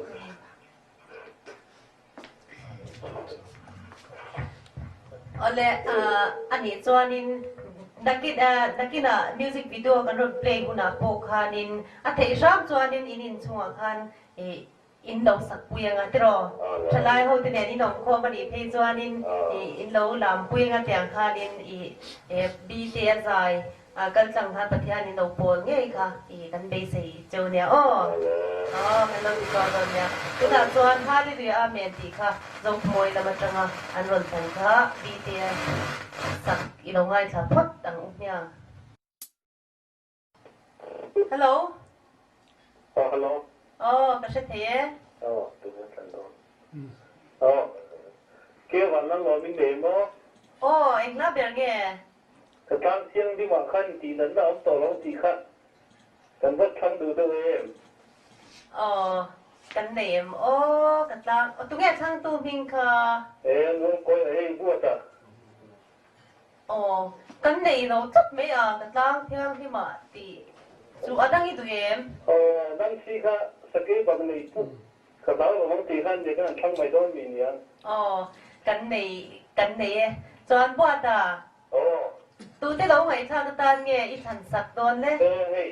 Speaker 1: Awle a nih chuanin nakin nakinah music video kan rawn play hunah pawh khanin a theih hram chuanin in inchungah khan ih in lo sak pui anga tiraw? Thalai ho te nen in awm khawm a nih phei chuanin ih in lo lam pui anga tiang khanin ih bite a zai A kal tlang khan Pathian in lo pawl ngei kha i kan beisei cheu nia aw. Aw kan lo ti chhuak dawn nia. Tunah chuan Hallelujah Amen tih kha Zokhawmawi lam atanga an rawn thlan kha Bite sak i lo ngaithla phawt ang u hmiang. Hello.
Speaker 3: Aw hello.
Speaker 1: Aw ka hre thei e.
Speaker 3: Aw tunah thlan dawn. Aw ke van lan lawm in nei maw?
Speaker 1: Aw engla ber nge?
Speaker 3: Ka tlang thianghlim ah khan intih natna a awm tawh lo tih kha kan va thlang duh deuh em?
Speaker 1: Aw, kan nei em? Aw, ka tlang, aw tunge thlangtu hming kha?
Speaker 3: E, Ngawngkawi a hei buat a.
Speaker 1: Aw, kan nei lo tlat mai a, ka tlang thianghlim ah tih chu a dang i duh em?
Speaker 3: Aw, dang si kha sakei bak nei puk ka hlau lo ang tih khan nia kan han thlang mai dawn mi nia.
Speaker 1: Aw, kan nei, kan nei e. Chuan buat a.
Speaker 3: Aw.
Speaker 1: Tute lo ngaihthlak atan nge i thlan sak dawn le?
Speaker 3: E hei,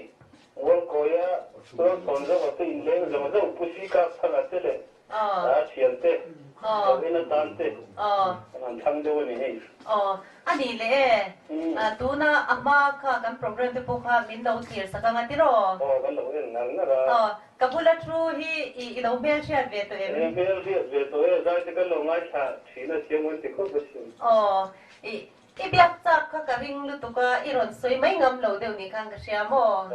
Speaker 3: Ngawlkawia tual thawn zawk a te inleng zawng zawng Pu Sika Thanga te leh a thian te, lo en atan te kan han thlang deuh a ni hei.
Speaker 1: Aw, a nih leh e. Tuna a hma kha kan program te pawh kha min lo thlir sak ang a tiraw?
Speaker 3: Aw, kan lo en ngar ngar a.
Speaker 1: Aw, ka bula thu hi i lo hmelhriat ve tawh em?
Speaker 3: E, hmelhriat ve tawh e, zai te kan lo ngaithla thin a thiam an ti khawp a sin.
Speaker 1: Aw, i I biak chak kha ka ring lutuk a, i rawn sawi mai ngam lo deuh ni khan ka hria maw?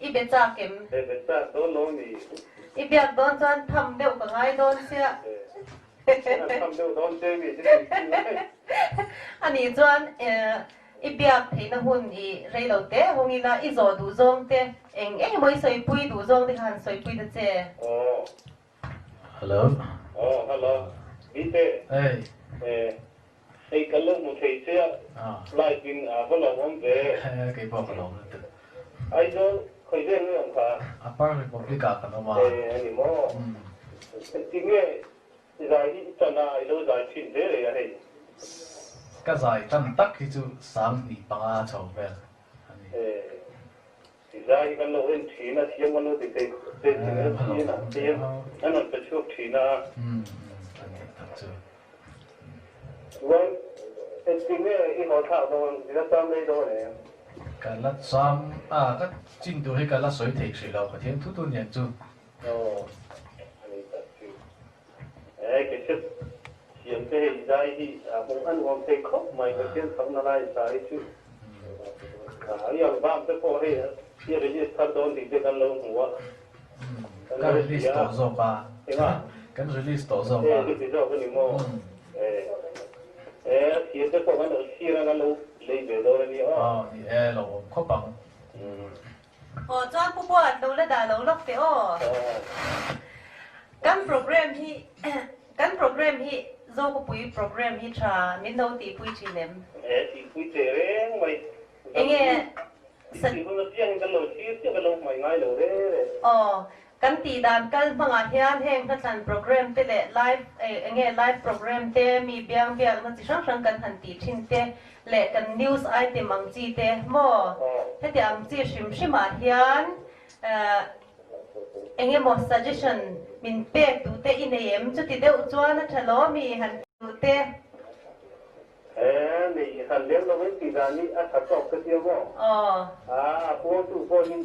Speaker 1: I be chak em?
Speaker 3: E be chak dawn lo ni.
Speaker 1: I biak dawn chuan tham deuh ka ngai dawn chiah.
Speaker 3: E, tham deuh dawn che mi chu ni chi mai.
Speaker 1: A nih chuan i biak theihna hun i rei lo te hawng ila i zawh duh zawng te eng eng emaw i sawipui duh zawng te kha han sawipui ta che.
Speaker 3: Aw.
Speaker 2: Hello.
Speaker 3: Aw hello. Bite.
Speaker 2: Hey.
Speaker 3: E hei ka lo hmu thei che a. Live in a va lo awm ve.
Speaker 2: Kei pawh ka lo awm lutuk.
Speaker 3: Aizawl khawi vel nge awm kha?
Speaker 2: Upper Republic ah kan awm a.
Speaker 3: E ani maw. Tinge zai hi i tan a i lo zai thin hle rei a hei.
Speaker 2: Ka zai tan tak hi chu 25 chho vel ani.
Speaker 3: E Zai hi kan lo en thin a, thiam kan lo ti thei thei thin a, thian ah thiam an rawn pe chhuak thin a. Chuan engtin nge i haw thlak dawn, i la cham rei dawn em?
Speaker 2: Ka la cham a, ka chin tur hi ka la sawi thei hrih lo, Pathian thu tu niang chu.
Speaker 3: Aw, a ni tak chu. E, kei chu thiam te hei zai hi a hmuh a nuam thei khawp mai, Pathian fakna lai zai chu i album te pawh hei i release thar dawn tih te kan lo hmu a.
Speaker 2: Ka release tawh zawk a.
Speaker 3: Enga?
Speaker 2: Kan release tawh zawk a.
Speaker 3: E, chuti zawk a ni maw? E, e, a thir te pawh kan lo thlir a, kan lo lei ve dawn a ni aw.
Speaker 2: Aw, ni e, lo awm khawp ang.
Speaker 1: Aw chuan Pu Buat lo la dah lo lawk teh aw. Kan program hi kan program hi Zokawpui program hi tha min lo tihpui thin em?
Speaker 3: E tihpui teh reng mai.
Speaker 1: Enge
Speaker 3: Tih hun apiangin kan lo thlir chiah ka lo hmai ngai lo re re.
Speaker 1: Aw Kan tih dan kal hmangah hian heng hnatlan program te leh live enge live program te mi biang biakna chi hrang hrang kan han tih thin te leh kan news item ang chi te maw heti ang chi hrim hrimah hian enge maw suggestion min pek duh te i nei em chuti deuh chuan a tha lo mi han ti duh te.
Speaker 3: He nei han lem lo in tih dan hi a tha tawk ka tia maw?
Speaker 1: Aw.
Speaker 3: A puangtu pawh hi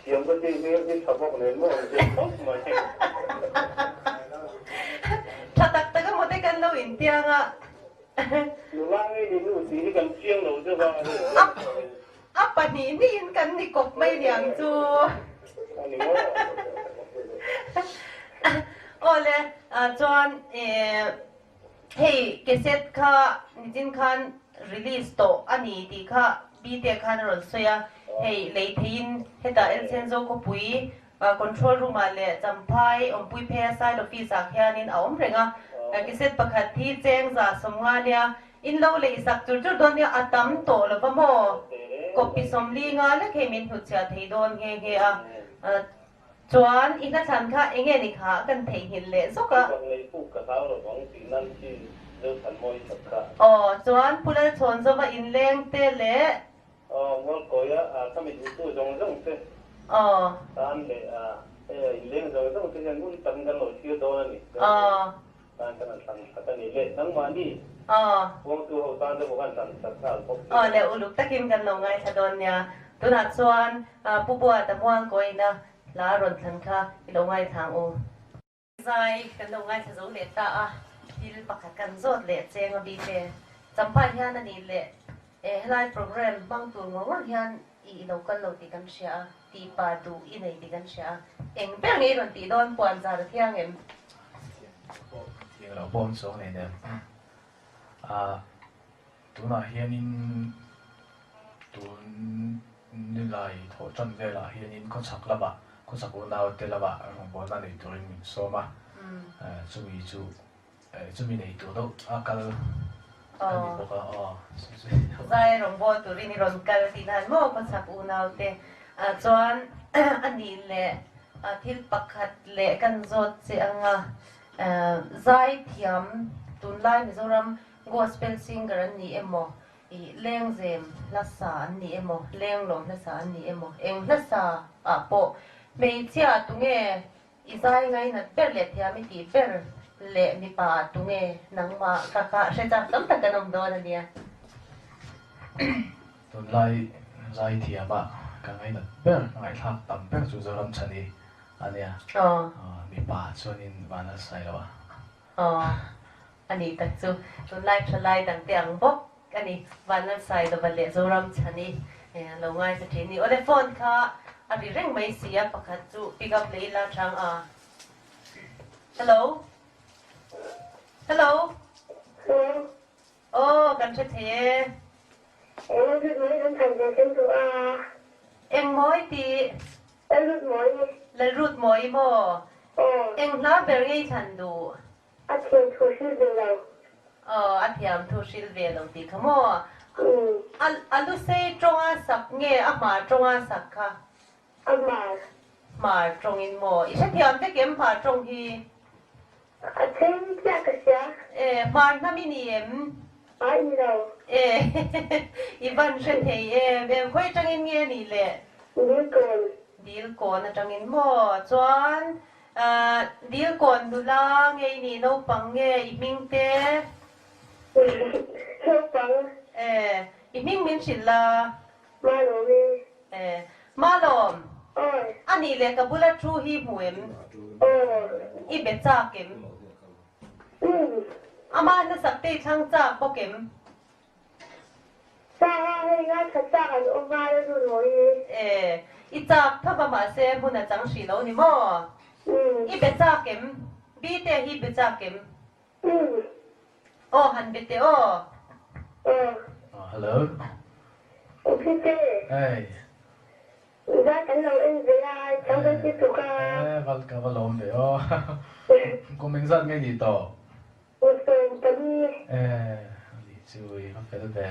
Speaker 3: thiam ka tia hmel hi tha bawk nen maw ang zel khawp mai.
Speaker 1: Tha tak tak emaw te kan lo intiang a.
Speaker 3: Nula ngei ni nu tih hi kan chiang lo deuh a.
Speaker 1: A a pahnih hnihin kan ni kawp mai niang chu.
Speaker 3: A ni maw?
Speaker 1: Aw le, chuan Hei cassette kha nichin khan release tawh a ni tih kha Bite khan a rawn sawi a, hei lei theiin hetah Elsenzo khawpui control room ah leh Champhai awmpui pheia side office ah khianin a awm reng a, cassette pakhat hi cheng 150 nia in lo lei sak chur chur dawn nia a tam tawh lova maw copy 45 lek hei min hnutchhiah thei dawn nghe nghe a. Chuan i hnachhan kha enge ni kha kan theihnghilh leh zawk a.
Speaker 3: Bang lei puk ka hlau lo vang tih nan khi Zothan mawi sak kha.
Speaker 1: Aw, chuan Pu Lalchhawn Zova inleng te leh.
Speaker 3: Aw, Mualkawia kha mi duhtu zawng zawng te.
Speaker 1: Aw.
Speaker 3: Tan leh inleng zawng zawng te hian ngun takin kan lo thlir dawn a ni.
Speaker 1: Aw.
Speaker 3: Tan kan han thlan sak a ni leh nangmahni.
Speaker 1: Aw.
Speaker 3: Puangtu ho tan te pawh kan thlan sak nghal bawk
Speaker 1: che. Aw le uluk takin kan lo ngaithla dawn nia. Tunah chuan Pu Buata Mualkawiina hla rawn thlan kha i lo ngaithla ang u. Zai kan lo ngaithla zo leh ta a, thil pakhat kan zawt leh cheng a bik e. Champhai hian a nih leh e helai program hmang tur ngawr ngawr hian i lo kal lo tih kan hria a, tih pa duh i nei tih kan hria a, eng ber nge i rawn tih dawn puan zar a thiang em?
Speaker 2: Thiang lo pawh an chuang nei nen. A tunah hianin tun nilai thawh tan velah hianin khawchhak lamah khawchhak unaute lamah rawngbawlna nei turin min sawm a, chumi chu Chumi nei tur deuh a kal a ni bawk a, aw.
Speaker 1: Zai rawngbâwl turin i rawn kal tih nan maw ka chak unaute chuan a nih leh thil pakhat leh kan zawt che ang a, zai thiam tunlai Mizoram gospel singer an ni emaw, i lengzem hlasa an ni emaw, lenglawm hlasa an ni emaw, eng hlasa ah pawh hmeichhia tunge I zai ngainat ber leh thiam i tih ber leh mipa ah tunge nangmah ka kha hre chak tam tak kan awm dawn a nia.
Speaker 2: Tunlai zai thiam ah ka ngainat ber, ka ngaihthlak tam ber chu Zoram Chhani a nia. Mipa chuanin van a sai lo a.
Speaker 1: Aw a ni tak chu. Tunlai thalai dangte ang bawk a ni. Vanlalsailova leh Zoram Chhani lo ngaithla thin ni. Awle phone kha a ri reng mai si a, pakhat chu pick up leh ila chang a. Hello. Hello.
Speaker 4: Hello.
Speaker 1: Aw kan hre thei e.
Speaker 4: Eng lut mawi kan thlan ve sen duh a.
Speaker 1: Eng mawi tih?
Speaker 4: Lalrut mawi.
Speaker 1: Lalrut mawi maw?
Speaker 4: Aw.
Speaker 1: Eng hla ber ngei thlan duh?
Speaker 4: A thiam thu hril ve lo.
Speaker 1: Aw, a thiam thu hril ve lo tih kha maw? A a lusei tawnga sak nge a hmar tawnga sak kha?
Speaker 4: A hmar.
Speaker 1: Hmar tawngin maw? I hrethiam vek em hmar tawng hi?
Speaker 4: A then chiah ka hria.
Speaker 1: E, hmar hnam i ni em?
Speaker 4: Ai ni lo.
Speaker 1: E, i van hre thei em em, khawi atangin nge a nih le?
Speaker 4: Dilkawn.
Speaker 1: Dilkawn atangin maw? Chuan Dilkawn nula nge i nih naupang nge i hming te?
Speaker 4: Naupang.
Speaker 1: E, i hming min hrilh la.
Speaker 4: Malawmi.
Speaker 1: E, Malawm.
Speaker 4: Awi.
Speaker 1: A nih leh ka bula thu hi hmu em?
Speaker 4: Aw.
Speaker 1: I be chak em?
Speaker 4: Um.
Speaker 1: Ama hnasak te i thlang chak bawk em?
Speaker 4: Chak a, hei ngaithla chak an awm a, la run maw i?
Speaker 1: E, i chak tho va mahse hmun a chang hrih lo ni maw?
Speaker 4: Um.
Speaker 1: I be chak em? Bite hi be chak em?
Speaker 4: Um.
Speaker 1: Aw han be teh aw.
Speaker 4: Aw.
Speaker 2: Hello.
Speaker 4: Bite.
Speaker 2: Hey.
Speaker 4: Zat. kan lo en ve a, chang kan ti tuk a.
Speaker 2: E val ka va lawm ve aw. Kum engzat nge nih tawh?
Speaker 4: Kum 14.
Speaker 2: E ani chu i va fel ve.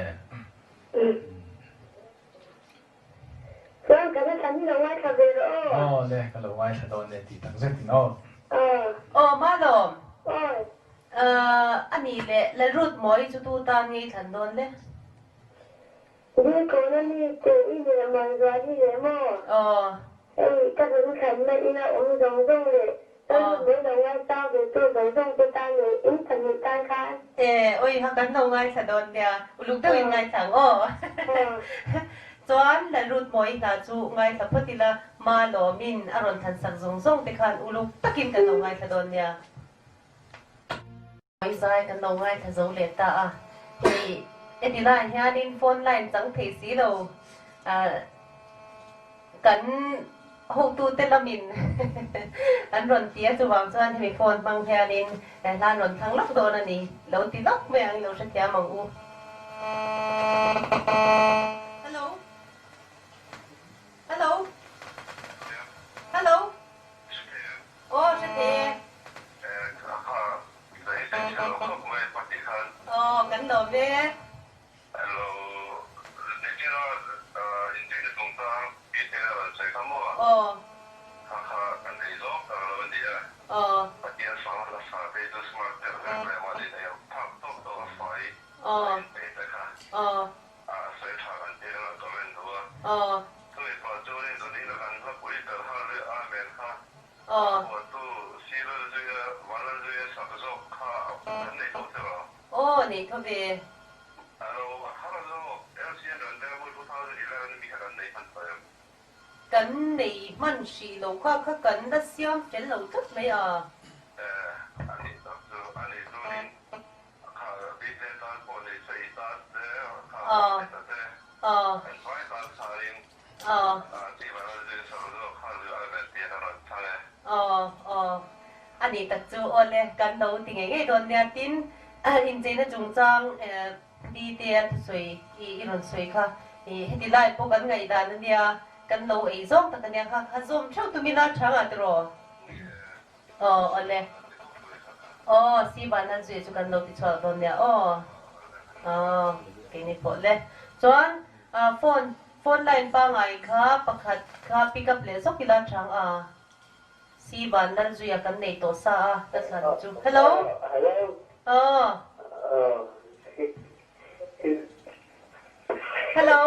Speaker 4: Chuan ka hla thlan hi lo ngaithla ve rawh aw.
Speaker 2: Aw le, ka lo ngaithla dawn e tih tak zetin aw.
Speaker 4: Aw.
Speaker 1: Aw Malawm.
Speaker 4: Aw.
Speaker 1: A nih leh Lalrutmawi chu tu tan ngei thlan dawn le?
Speaker 4: Dil kawna mi te i leh Muanzuali leh maw?
Speaker 1: Aw.
Speaker 4: Hei ka rawn thlanna ina awm zawng zawng leh Lalrutmawi lo ngaisang ve tu zawng zawng te tan leh in pahnih tan khan.
Speaker 1: E, awi ha kan lo ngaithla dawn nia, uluk deuhin ngaithla ang aw. Chuan Lalrutmawi hna chu ngaithla phawt ila, Ma lawmin a rawn thlansak zawng zawng te khan uluk takin kan lo ngaithla dawn nia. Zai kan lo ngaithla zo leh ta a, hei heti lai hianin phone line chang thei si lo kan hotute lamin an rawn ti a, chuvang chuan hemi phone hmang hianin hla an rawn thlang lawk dawn a ni, lo ti lawk mai ang i lo hrethiam ang u. Hello. Hello. Hello. Aw hre thei e. Aw kan lawm e. Aw. Aw. Aw. Aw. Aw. Aw. Aw nei tho ve. Kan nei hman hrih lo kha kha kan la siam fel lo tlat mai a. Aw. Aw. Aw. Aw aw. A nih tak chu aw le, kan lo ti ngei ngei dawn nia. Tin, incheina chungchang Bite a thusawi i i rawn sawi kha heti lai pawh kan ngaihdan a nia, kan lo ei zawng tak a nia kha, kha zawm theuh tum ila tha ngah tiraw? Aw aw le. Aw si van an zui chu kan lo ti chhuak dawn nia aw. Aw keini pawh le. Chuan phone phone line pangai kha pakhat kha pick up leh zawk ila chang a. Si van lal zuia kan nei tawh sa a ka thlan chu. Hello.
Speaker 3: Hello.
Speaker 1: Aw. Hello.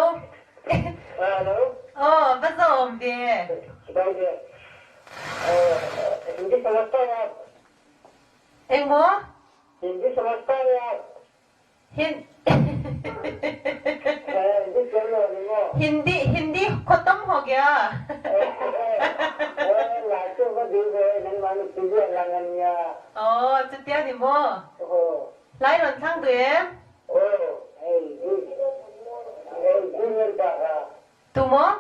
Speaker 3: Hello.
Speaker 1: Aw va zawm ve.
Speaker 3: Hindi samajhta hai aap.
Speaker 1: Engmaw?
Speaker 3: Hindi samajhta hai aap.
Speaker 1: Hindi Hindi khatam ho gaya. Aw chutia ni maw? Hlai rawn thlang duh em? Tu maw?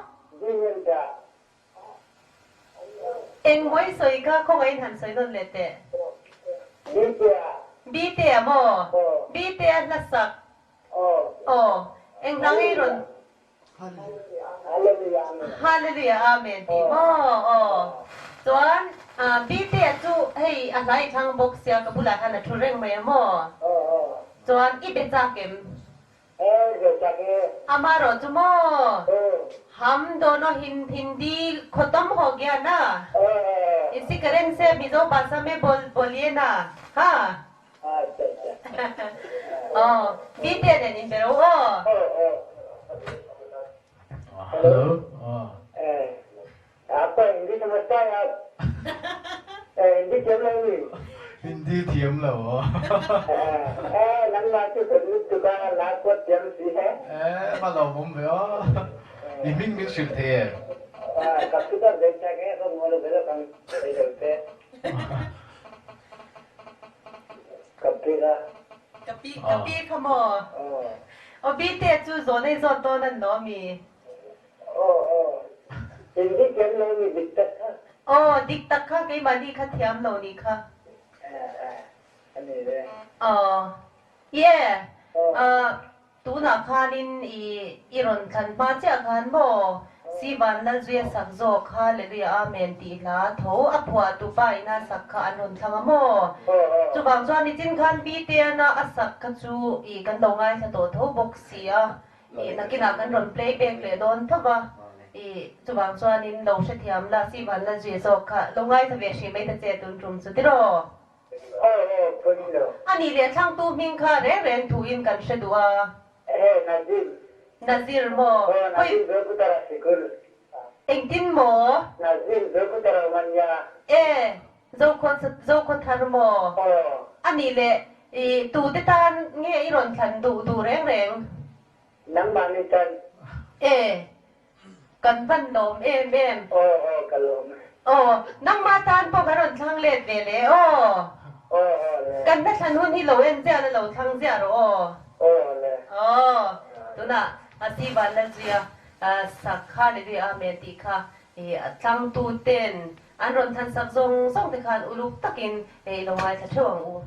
Speaker 1: Engmawi sawi kha khawngaihin han sawi nawn leh teh. Bitea maw? Bitea hlasak. Aw. Eng hla ngei rawn. Hallelujah Amen tih maw? Aw. Chuan Bitea chu hei a hla i thlang bawk sia ka bulah hian a thu reng mai a maw? Chuan i be chak em? Amarawh chu maw? Ham dono Hindi khotom ho gya na? Isi karen se Mizo bhasa me bol boliye na? Ha? Aw, Bite nen in be ro aw.
Speaker 2: Hello. Aw. Hindi thiam lo aw. Eh, ma lo mum ve aw. I hming min hrilh thei em?
Speaker 1: Ka pi, ka pi kha maw? Aw Bite chu zawn ei zawt dawn an lo ami?
Speaker 3: Aw aw. Hindi thiam lo ni dik tak kha.
Speaker 1: Aw dik tak kha keimahni kha thiam lo ni kha.
Speaker 3: Eh eh a ni ve.
Speaker 1: Aw ye tunah khanin i i rawn thlan hma chiah khan maw Sivan Lalzuia sak zawk Hallelujah Amen tih hla tho a phuah tu pa ina sak kha an rawn thlang a maw? Chuvang chuan nichin khan Biteana a sak kha chu ih kan lo ngaithla tawh tho bawk si a, ih nakinah kan rawn play back leh dawn tho va, ih chuvang chuanin lo hrethiam la Sivan Lalzuia zawk kha lo ngaithla ve hrih mai ta che tun tum chu tiraw?
Speaker 3: Aw aw pawi lo.
Speaker 1: A nih leh thlangtu hming kha reng reng thuin kan hre duh a.
Speaker 3: Ehe Nazir.
Speaker 1: Nazir maw?
Speaker 3: Aw Nazir Zokutara sikul.
Speaker 1: Engtin maw?
Speaker 3: Nazir Zokutara Manya.
Speaker 1: E, Zokhaw Zokhawthar maw?
Speaker 3: Aw.
Speaker 1: A nih leh i tute tan nge i rawn thlan duh duh reng reng?
Speaker 3: Nangmah ni tan.
Speaker 1: E, Kan van lawm em em.
Speaker 3: Aw aw ka lawm e.
Speaker 1: Aw, nangmah tan pawh kan rawn thlang let ve le aw.
Speaker 3: Aw aw le.
Speaker 1: Kan hla thlan hun hi lo en ziah la lo thlang ziah rawh aw.
Speaker 3: Aw le.
Speaker 1: Aw, tunah a si van lal zuia sak kha le zui Amen tih kha i thlang tu ten an rawn thlan sak zawng zawng te khan uluk takin i lo ngaithla theuh ang u.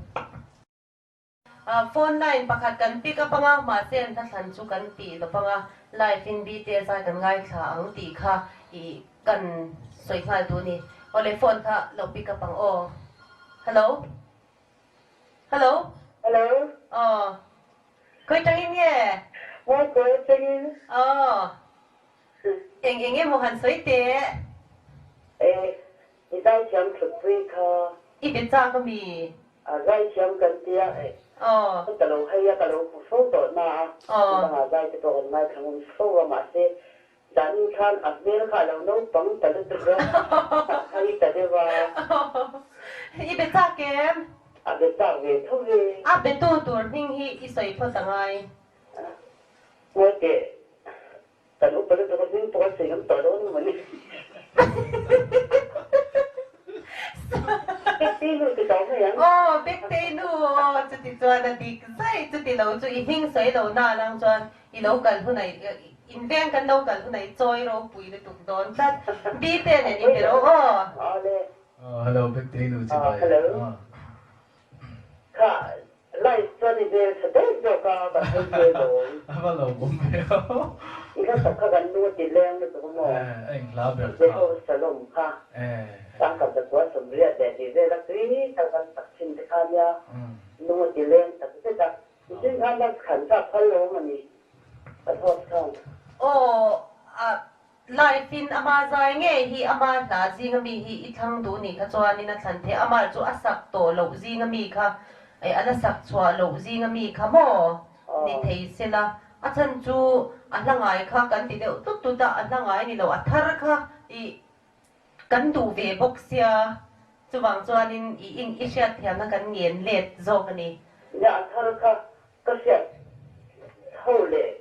Speaker 1: Phone line pakhat kan pick up anga, mahse an hla thlan chu kan tih lo panga, live in BTS ai kan ngaithla ang tih kha i kan sawi nghal duh ni. Awle phone kha lo pick up ang aw. Hello. Hello.
Speaker 4: Hello.
Speaker 1: Aw. Khawi tangin nge?
Speaker 4: Mawi kawi tangin.
Speaker 1: Aw. Eng eng emaw han sawi teh.
Speaker 4: E, i zaithiam thutpui kha.
Speaker 1: I be chak ami?
Speaker 4: A zaithiam kan tia e.
Speaker 1: Aw.
Speaker 4: Ka lo hei a, ka lo hmu fo tawh na a.
Speaker 1: Aw.
Speaker 4: Midangah zai te pawh kan ngaithla ngun fo a, mahse zanin khan a hmel kha a lo naupang ta lutuk a, a hai ta deuh a.
Speaker 1: I be chak em?
Speaker 4: A be chak ve tho ve.
Speaker 1: A be tu tur hming hi i sawi phawt a ngai.
Speaker 4: Ngawi teh. Kan upa lutuk a hming pawh a sawi ngam tawh lo ani mawni. Bektei nu ti tawh mai ang.
Speaker 1: Aw Bektei nu aw chuti chuan a dik zai chuti lo chu i hming sawi lo na lang chuan i lo kal hunah in veng kan lo kal hunah i chawi ropui lutuk dawn tlat. Bite nen i be ro aw.
Speaker 4: Awle.
Speaker 2: Hello Bektei nu chibai.
Speaker 4: Hello. Kha live chuan i hmel tha daih zawk a kan hawi ve lawm.
Speaker 2: A va lo awm ve aw.
Speaker 4: I hla sak kha kan nu a ti leng lutuk a maw?
Speaker 2: Eh, a inhla ber kha.
Speaker 4: Jehovah Shalom kha.
Speaker 2: Eh.
Speaker 4: Tangkap zakua sawmriat leh tih vel a tui tak kan sak thin te kha nia lung a ti leng tak zet a. Mihring khan love khan kha a phal lo a ni kan host khan.
Speaker 1: Aw a Live in ama zai ngei hi ama hla zinga mi hi i thlang duh nih kha chuanin a thlan theih amah chu a sak tawh loh zinga mi kha eh a la sak chhuah loh zinga mi kha maw ni thei sela a chhan chu a hla ngai kha kan ti deuh tut tut a a hla ngai ni lo a thar kha i kan duh ve bawk sia chuvang chuanin i i hriatthiamna kan ngen let zawk a ni.
Speaker 4: Nia a thar kha ka hriat ho leh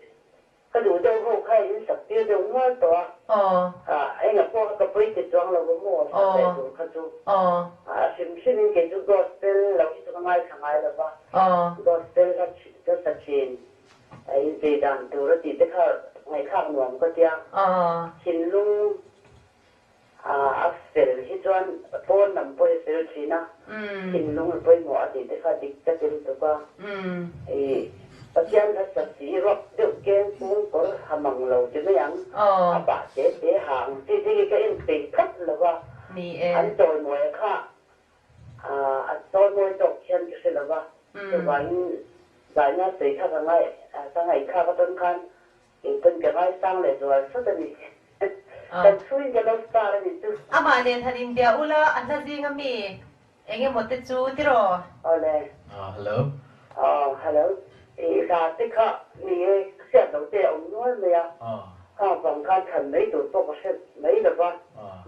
Speaker 4: Ka duh deuh ho kha in sak tir deuh nual tawh a.
Speaker 1: Aw.
Speaker 4: Enga pawh kha ka pawi ti chuang lo va maw sak leh tur kha chu.
Speaker 1: Aw.
Speaker 4: A hrim hrim in kei chu gospel lo hi chu ka ngaithla ngai lo va.
Speaker 1: Aw.
Speaker 4: Gospel kha ka sa thin. Inchei dan tur a tih te kha ngaihthlak nuam ka tia.
Speaker 1: Aw.
Speaker 4: Thinlung a fel hi chuan pawn lam pawh hi fel thin a, thinlung a pawimawh a tih te kha dik ka ti lutuk a. I Pathian hla sak chi i ruak deuh keng kung kawr ha mang lo ti mai ang, a pah te te ha ang chi te hi ka en peih phawt lo va, an chawimawi kha a chawimawi tawk hian ka hre lo va, chuvangin zaina sawi kha ka ngaih ka ngaihthlak atang khan Kei pawn ka ngaisang leh zual sawt a ni. Kan chhuin ka lo star a ni chu.
Speaker 1: Amah nen han inbia ula a hla zing a mi eng emaw te chu tiraw?
Speaker 4: Awle.
Speaker 2: Hello.
Speaker 4: Aw hello. I hla te kha ni e ka hriat lo te a awm nual mai a. Kha vang khan thlan mai tur pawh ka hre mai lo va.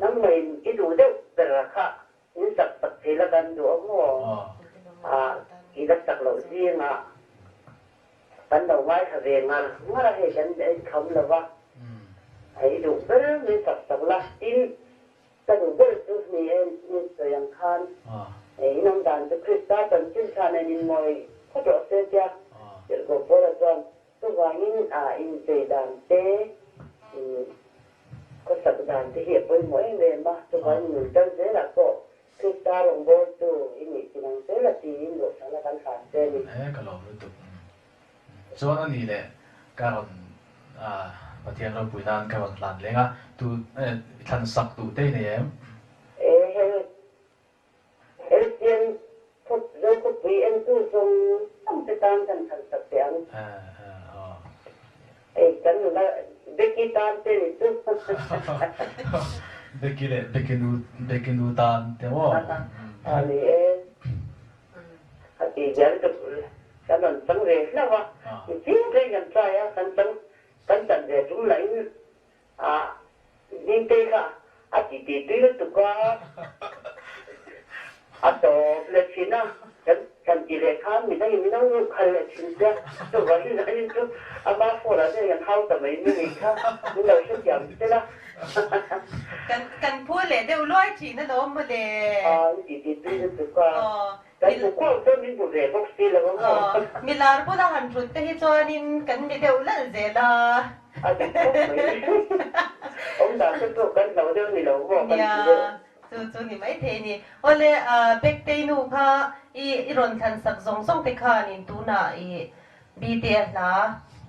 Speaker 4: Nangmahin i duh deuh ber a kha in sak tak thei la kan duh a maw? I la sak loh zingah Kan lo ngaithla ve ngar ngar a, hei kan en kham lo va, i duh ber min sak sak la, tin ka duh ber chu ni e ni sawi ang khan in awm dan chu Krista chanchin thlan en in mawi phawt rawh se tia Tirhkoh Paula chuan chuvangin inchei dan te in khawsak dan te hi a pawimawh em em a, chuvangin nun kal zelah pawh Krista rawngbawltu i nih chin ang zel a tiin duhsakna kan hlan che a ni.
Speaker 2: He ka lawm lutuk. Chuan a nih leh ka rawn Pathian ropui nan ka rawn hlan leng a, tu i thlan sak duh te i nei em?
Speaker 4: E hel Hetiang khawp Zokhawpui entu zawng zawng te tan kan thlan sak teh ang. Hei kan nula Becky tan te ni chu.
Speaker 2: Becky leh Becky nu Becky nu tan te maw?
Speaker 4: A ni e. A ti hian ka kan rawn chang ve hlauh a. Mi chiang reng kan try a, kan chang kan chan ve tum lahin A Dingtei kha a ti ti tui lutuk a, a tawp leh thin a, kan kan ti leh khan midang in min lo ruh khal leh thin che a, chuvangin zanin chu ama phone ah chuan kan hau ta mai mai nih kha min lo hrethiam tel a.
Speaker 1: Kan kan phu leh deuh luai thin alawm mawle.
Speaker 4: A i ti ti tui lutuk a, kan hmu kuau chuan min hmu ve bawk si lo ang aw.
Speaker 1: Milar bula han thut te hi chuanin kan mi deuh lalh zel a.
Speaker 4: A dik khawp mai. Awm dan te pawh kan hlo deuh ni lo maw kan ti deuh.
Speaker 1: Nia, chu chu ni maithei ni. Awle, Bektei nu kha i i rawn thlan sak zawng zawng te khanin tunah i Bite a hla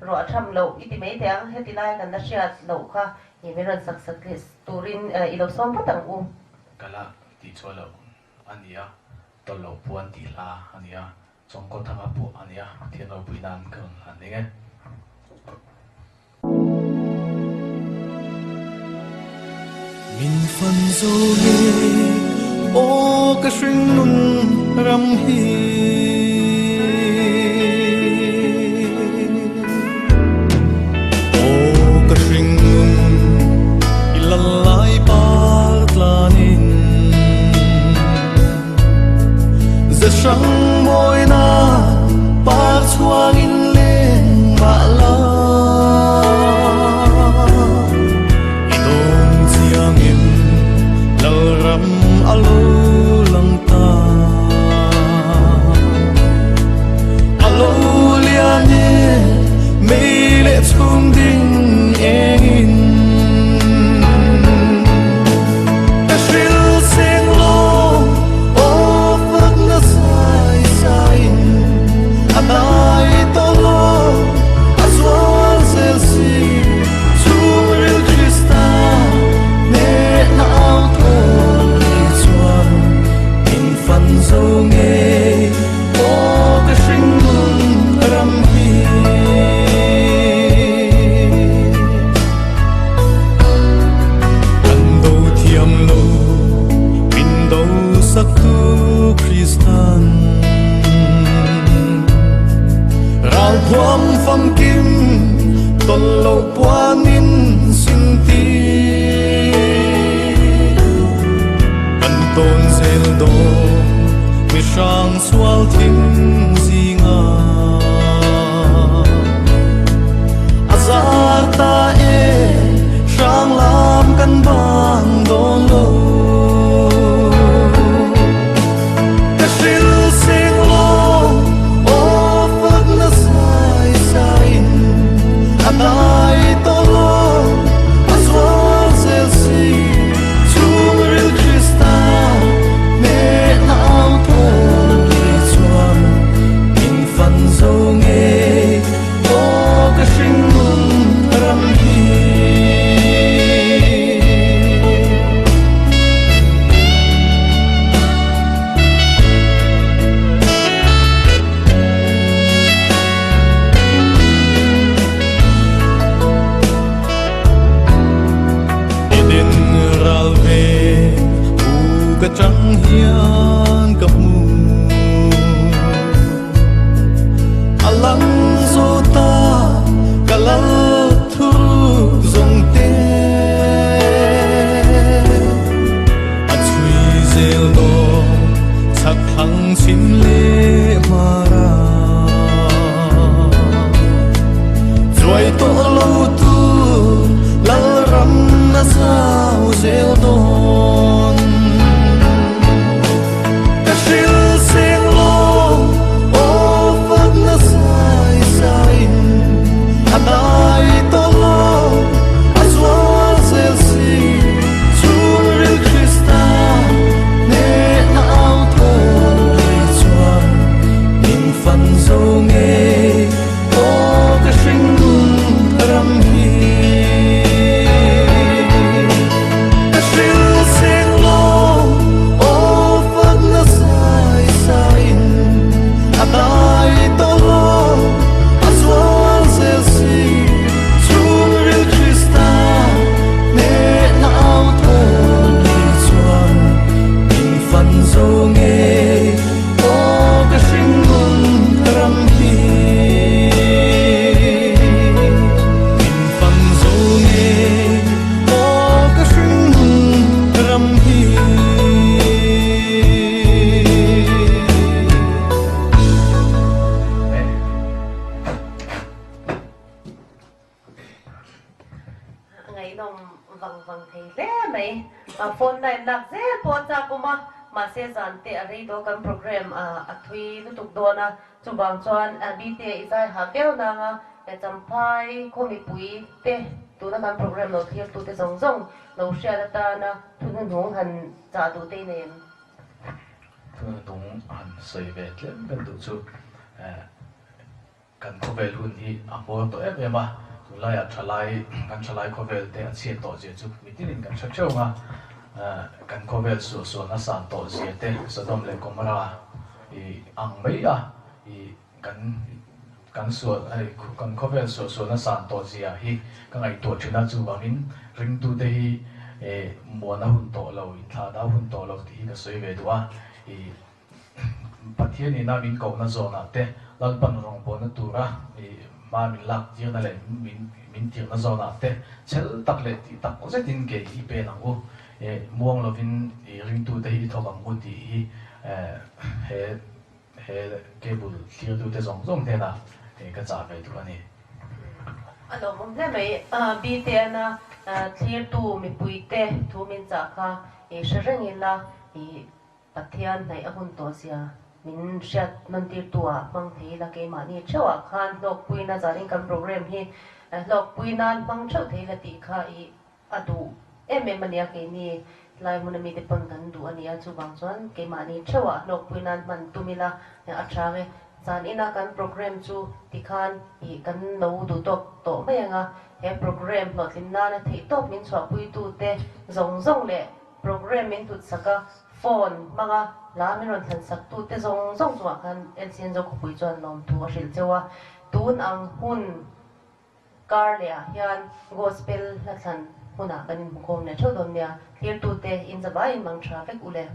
Speaker 1: ruah tham loh i ti maithei ang, heti lai kan la hriat loh kha i min rawn sak sak turin i lo sawm phawt ang u.
Speaker 2: Ka la tih chhuah loh a ni a, tawlh loh puan tih hla a ni a, Chawngkaw thanga pawh a nia, Pathian ropui nan ka rawn hlan ding e.
Speaker 5: Min fan zo nge aw ka hringnun ram hi. Aw ka hringnun i lal lai par tlanin. Ze hrang mawina par chhuangin leng mah la. I dawng chiangin lalram a lo lang ta. A lo lian e mei leh chhum ding engin. Ka hril seng lo aw fakna sai saiin a hnai tawh lo a zual zel si chhungril Krista hnehna au thawn ngei chuan min fan zo ngei aw ka hringnun ram hi. Kan do thiam lo, min do sak tu Kristan. Ralthuam famkim tawlh loh puanin sinti. Kan tawn zel dawn mi hrang sual thim zingah. A zar ta e hrang lam kan bang dawn lo. Ka hril seng lo aw fakna sai saiin a hnai tawh lo a zual zel si chhungril Krista hnehna au thawn kei chuan min fan zo ngei aw ka hringnun ram hi.
Speaker 1: mai. Phone line lak zel pawh a chak awm a, mahse zan te a rei dawn kan program a thui lutuk dawn a, chuvang chuan Bite i zai hah viau nang a, Champhai khaw mipui te tuna kan program lo thlir tute zawng zawng lo hriat atana thu hnuhnung han chah duh te i nei em?
Speaker 2: Thu hnuhnung han sawi ve tlem ber duh chu Kan khawvel hun hi a hmawr tawh em em a, tunlaiah thalai, kan thalai khawvel te a chhiat tawh zia chu mitinin kan hre theuh ang a, kan khawvel suahsualna a san tawh zia te Sodom leh Gomorrah i ang mai a, i kan kan sual hei kan khawvel suahsualna san tawh zia hi ka ngaihtuah thin a, chuvangin ringtute hi muan a hun tawh lo, inthlahdah a hun tawh lo tih hi ka sawi ve duh a, i Pathian ina min kohna zawnah te, Lalpan rawngbawlna tura hma min lak tirna leh min tirna zawnah te chhel tak leh tih tak zetin kei i pen ang u, muang lovin i ringtute hi i thawk ang u tih hi he he cable thlirtute zawng zawng hnenah ka chah ve duh a ni.
Speaker 1: A lawmawm hle mai. BTN-a thlirtu mipuite thu min chah kha i hre reng ila i Pathian hnaih a hun tawh zia min hriat nawntirtu ah hmang thei ila keimahni theuh ah khan hlawkpuina zanin kan program hi hlawkpui nan hmang theuh thei ila tih kha i a duh em em a nia keini tlai hmun ami te pawn kan duh a nia chuvang chuan keimahni theuh ah hlawkpui nan hman tum ila a tha ang e zan ina kan program chu tikhan i kan lo duh tawk tawh mai ang a he program hlawhtlin nana theihtawp min chhuahpuitu te zawng zawng leh Program min tut sak a, phone hmanga hla min rawn thlan sak tu te zawng zawng chungah khan LCN Zokhawpui chuan lawmthu a hrilh cheu a. Tun ang hun kar leh ah hian Gospel hla thlan hunah kan inhmukhawm leh theuh dawn nia. Thlirtute in zavaiin mang tha vek u le.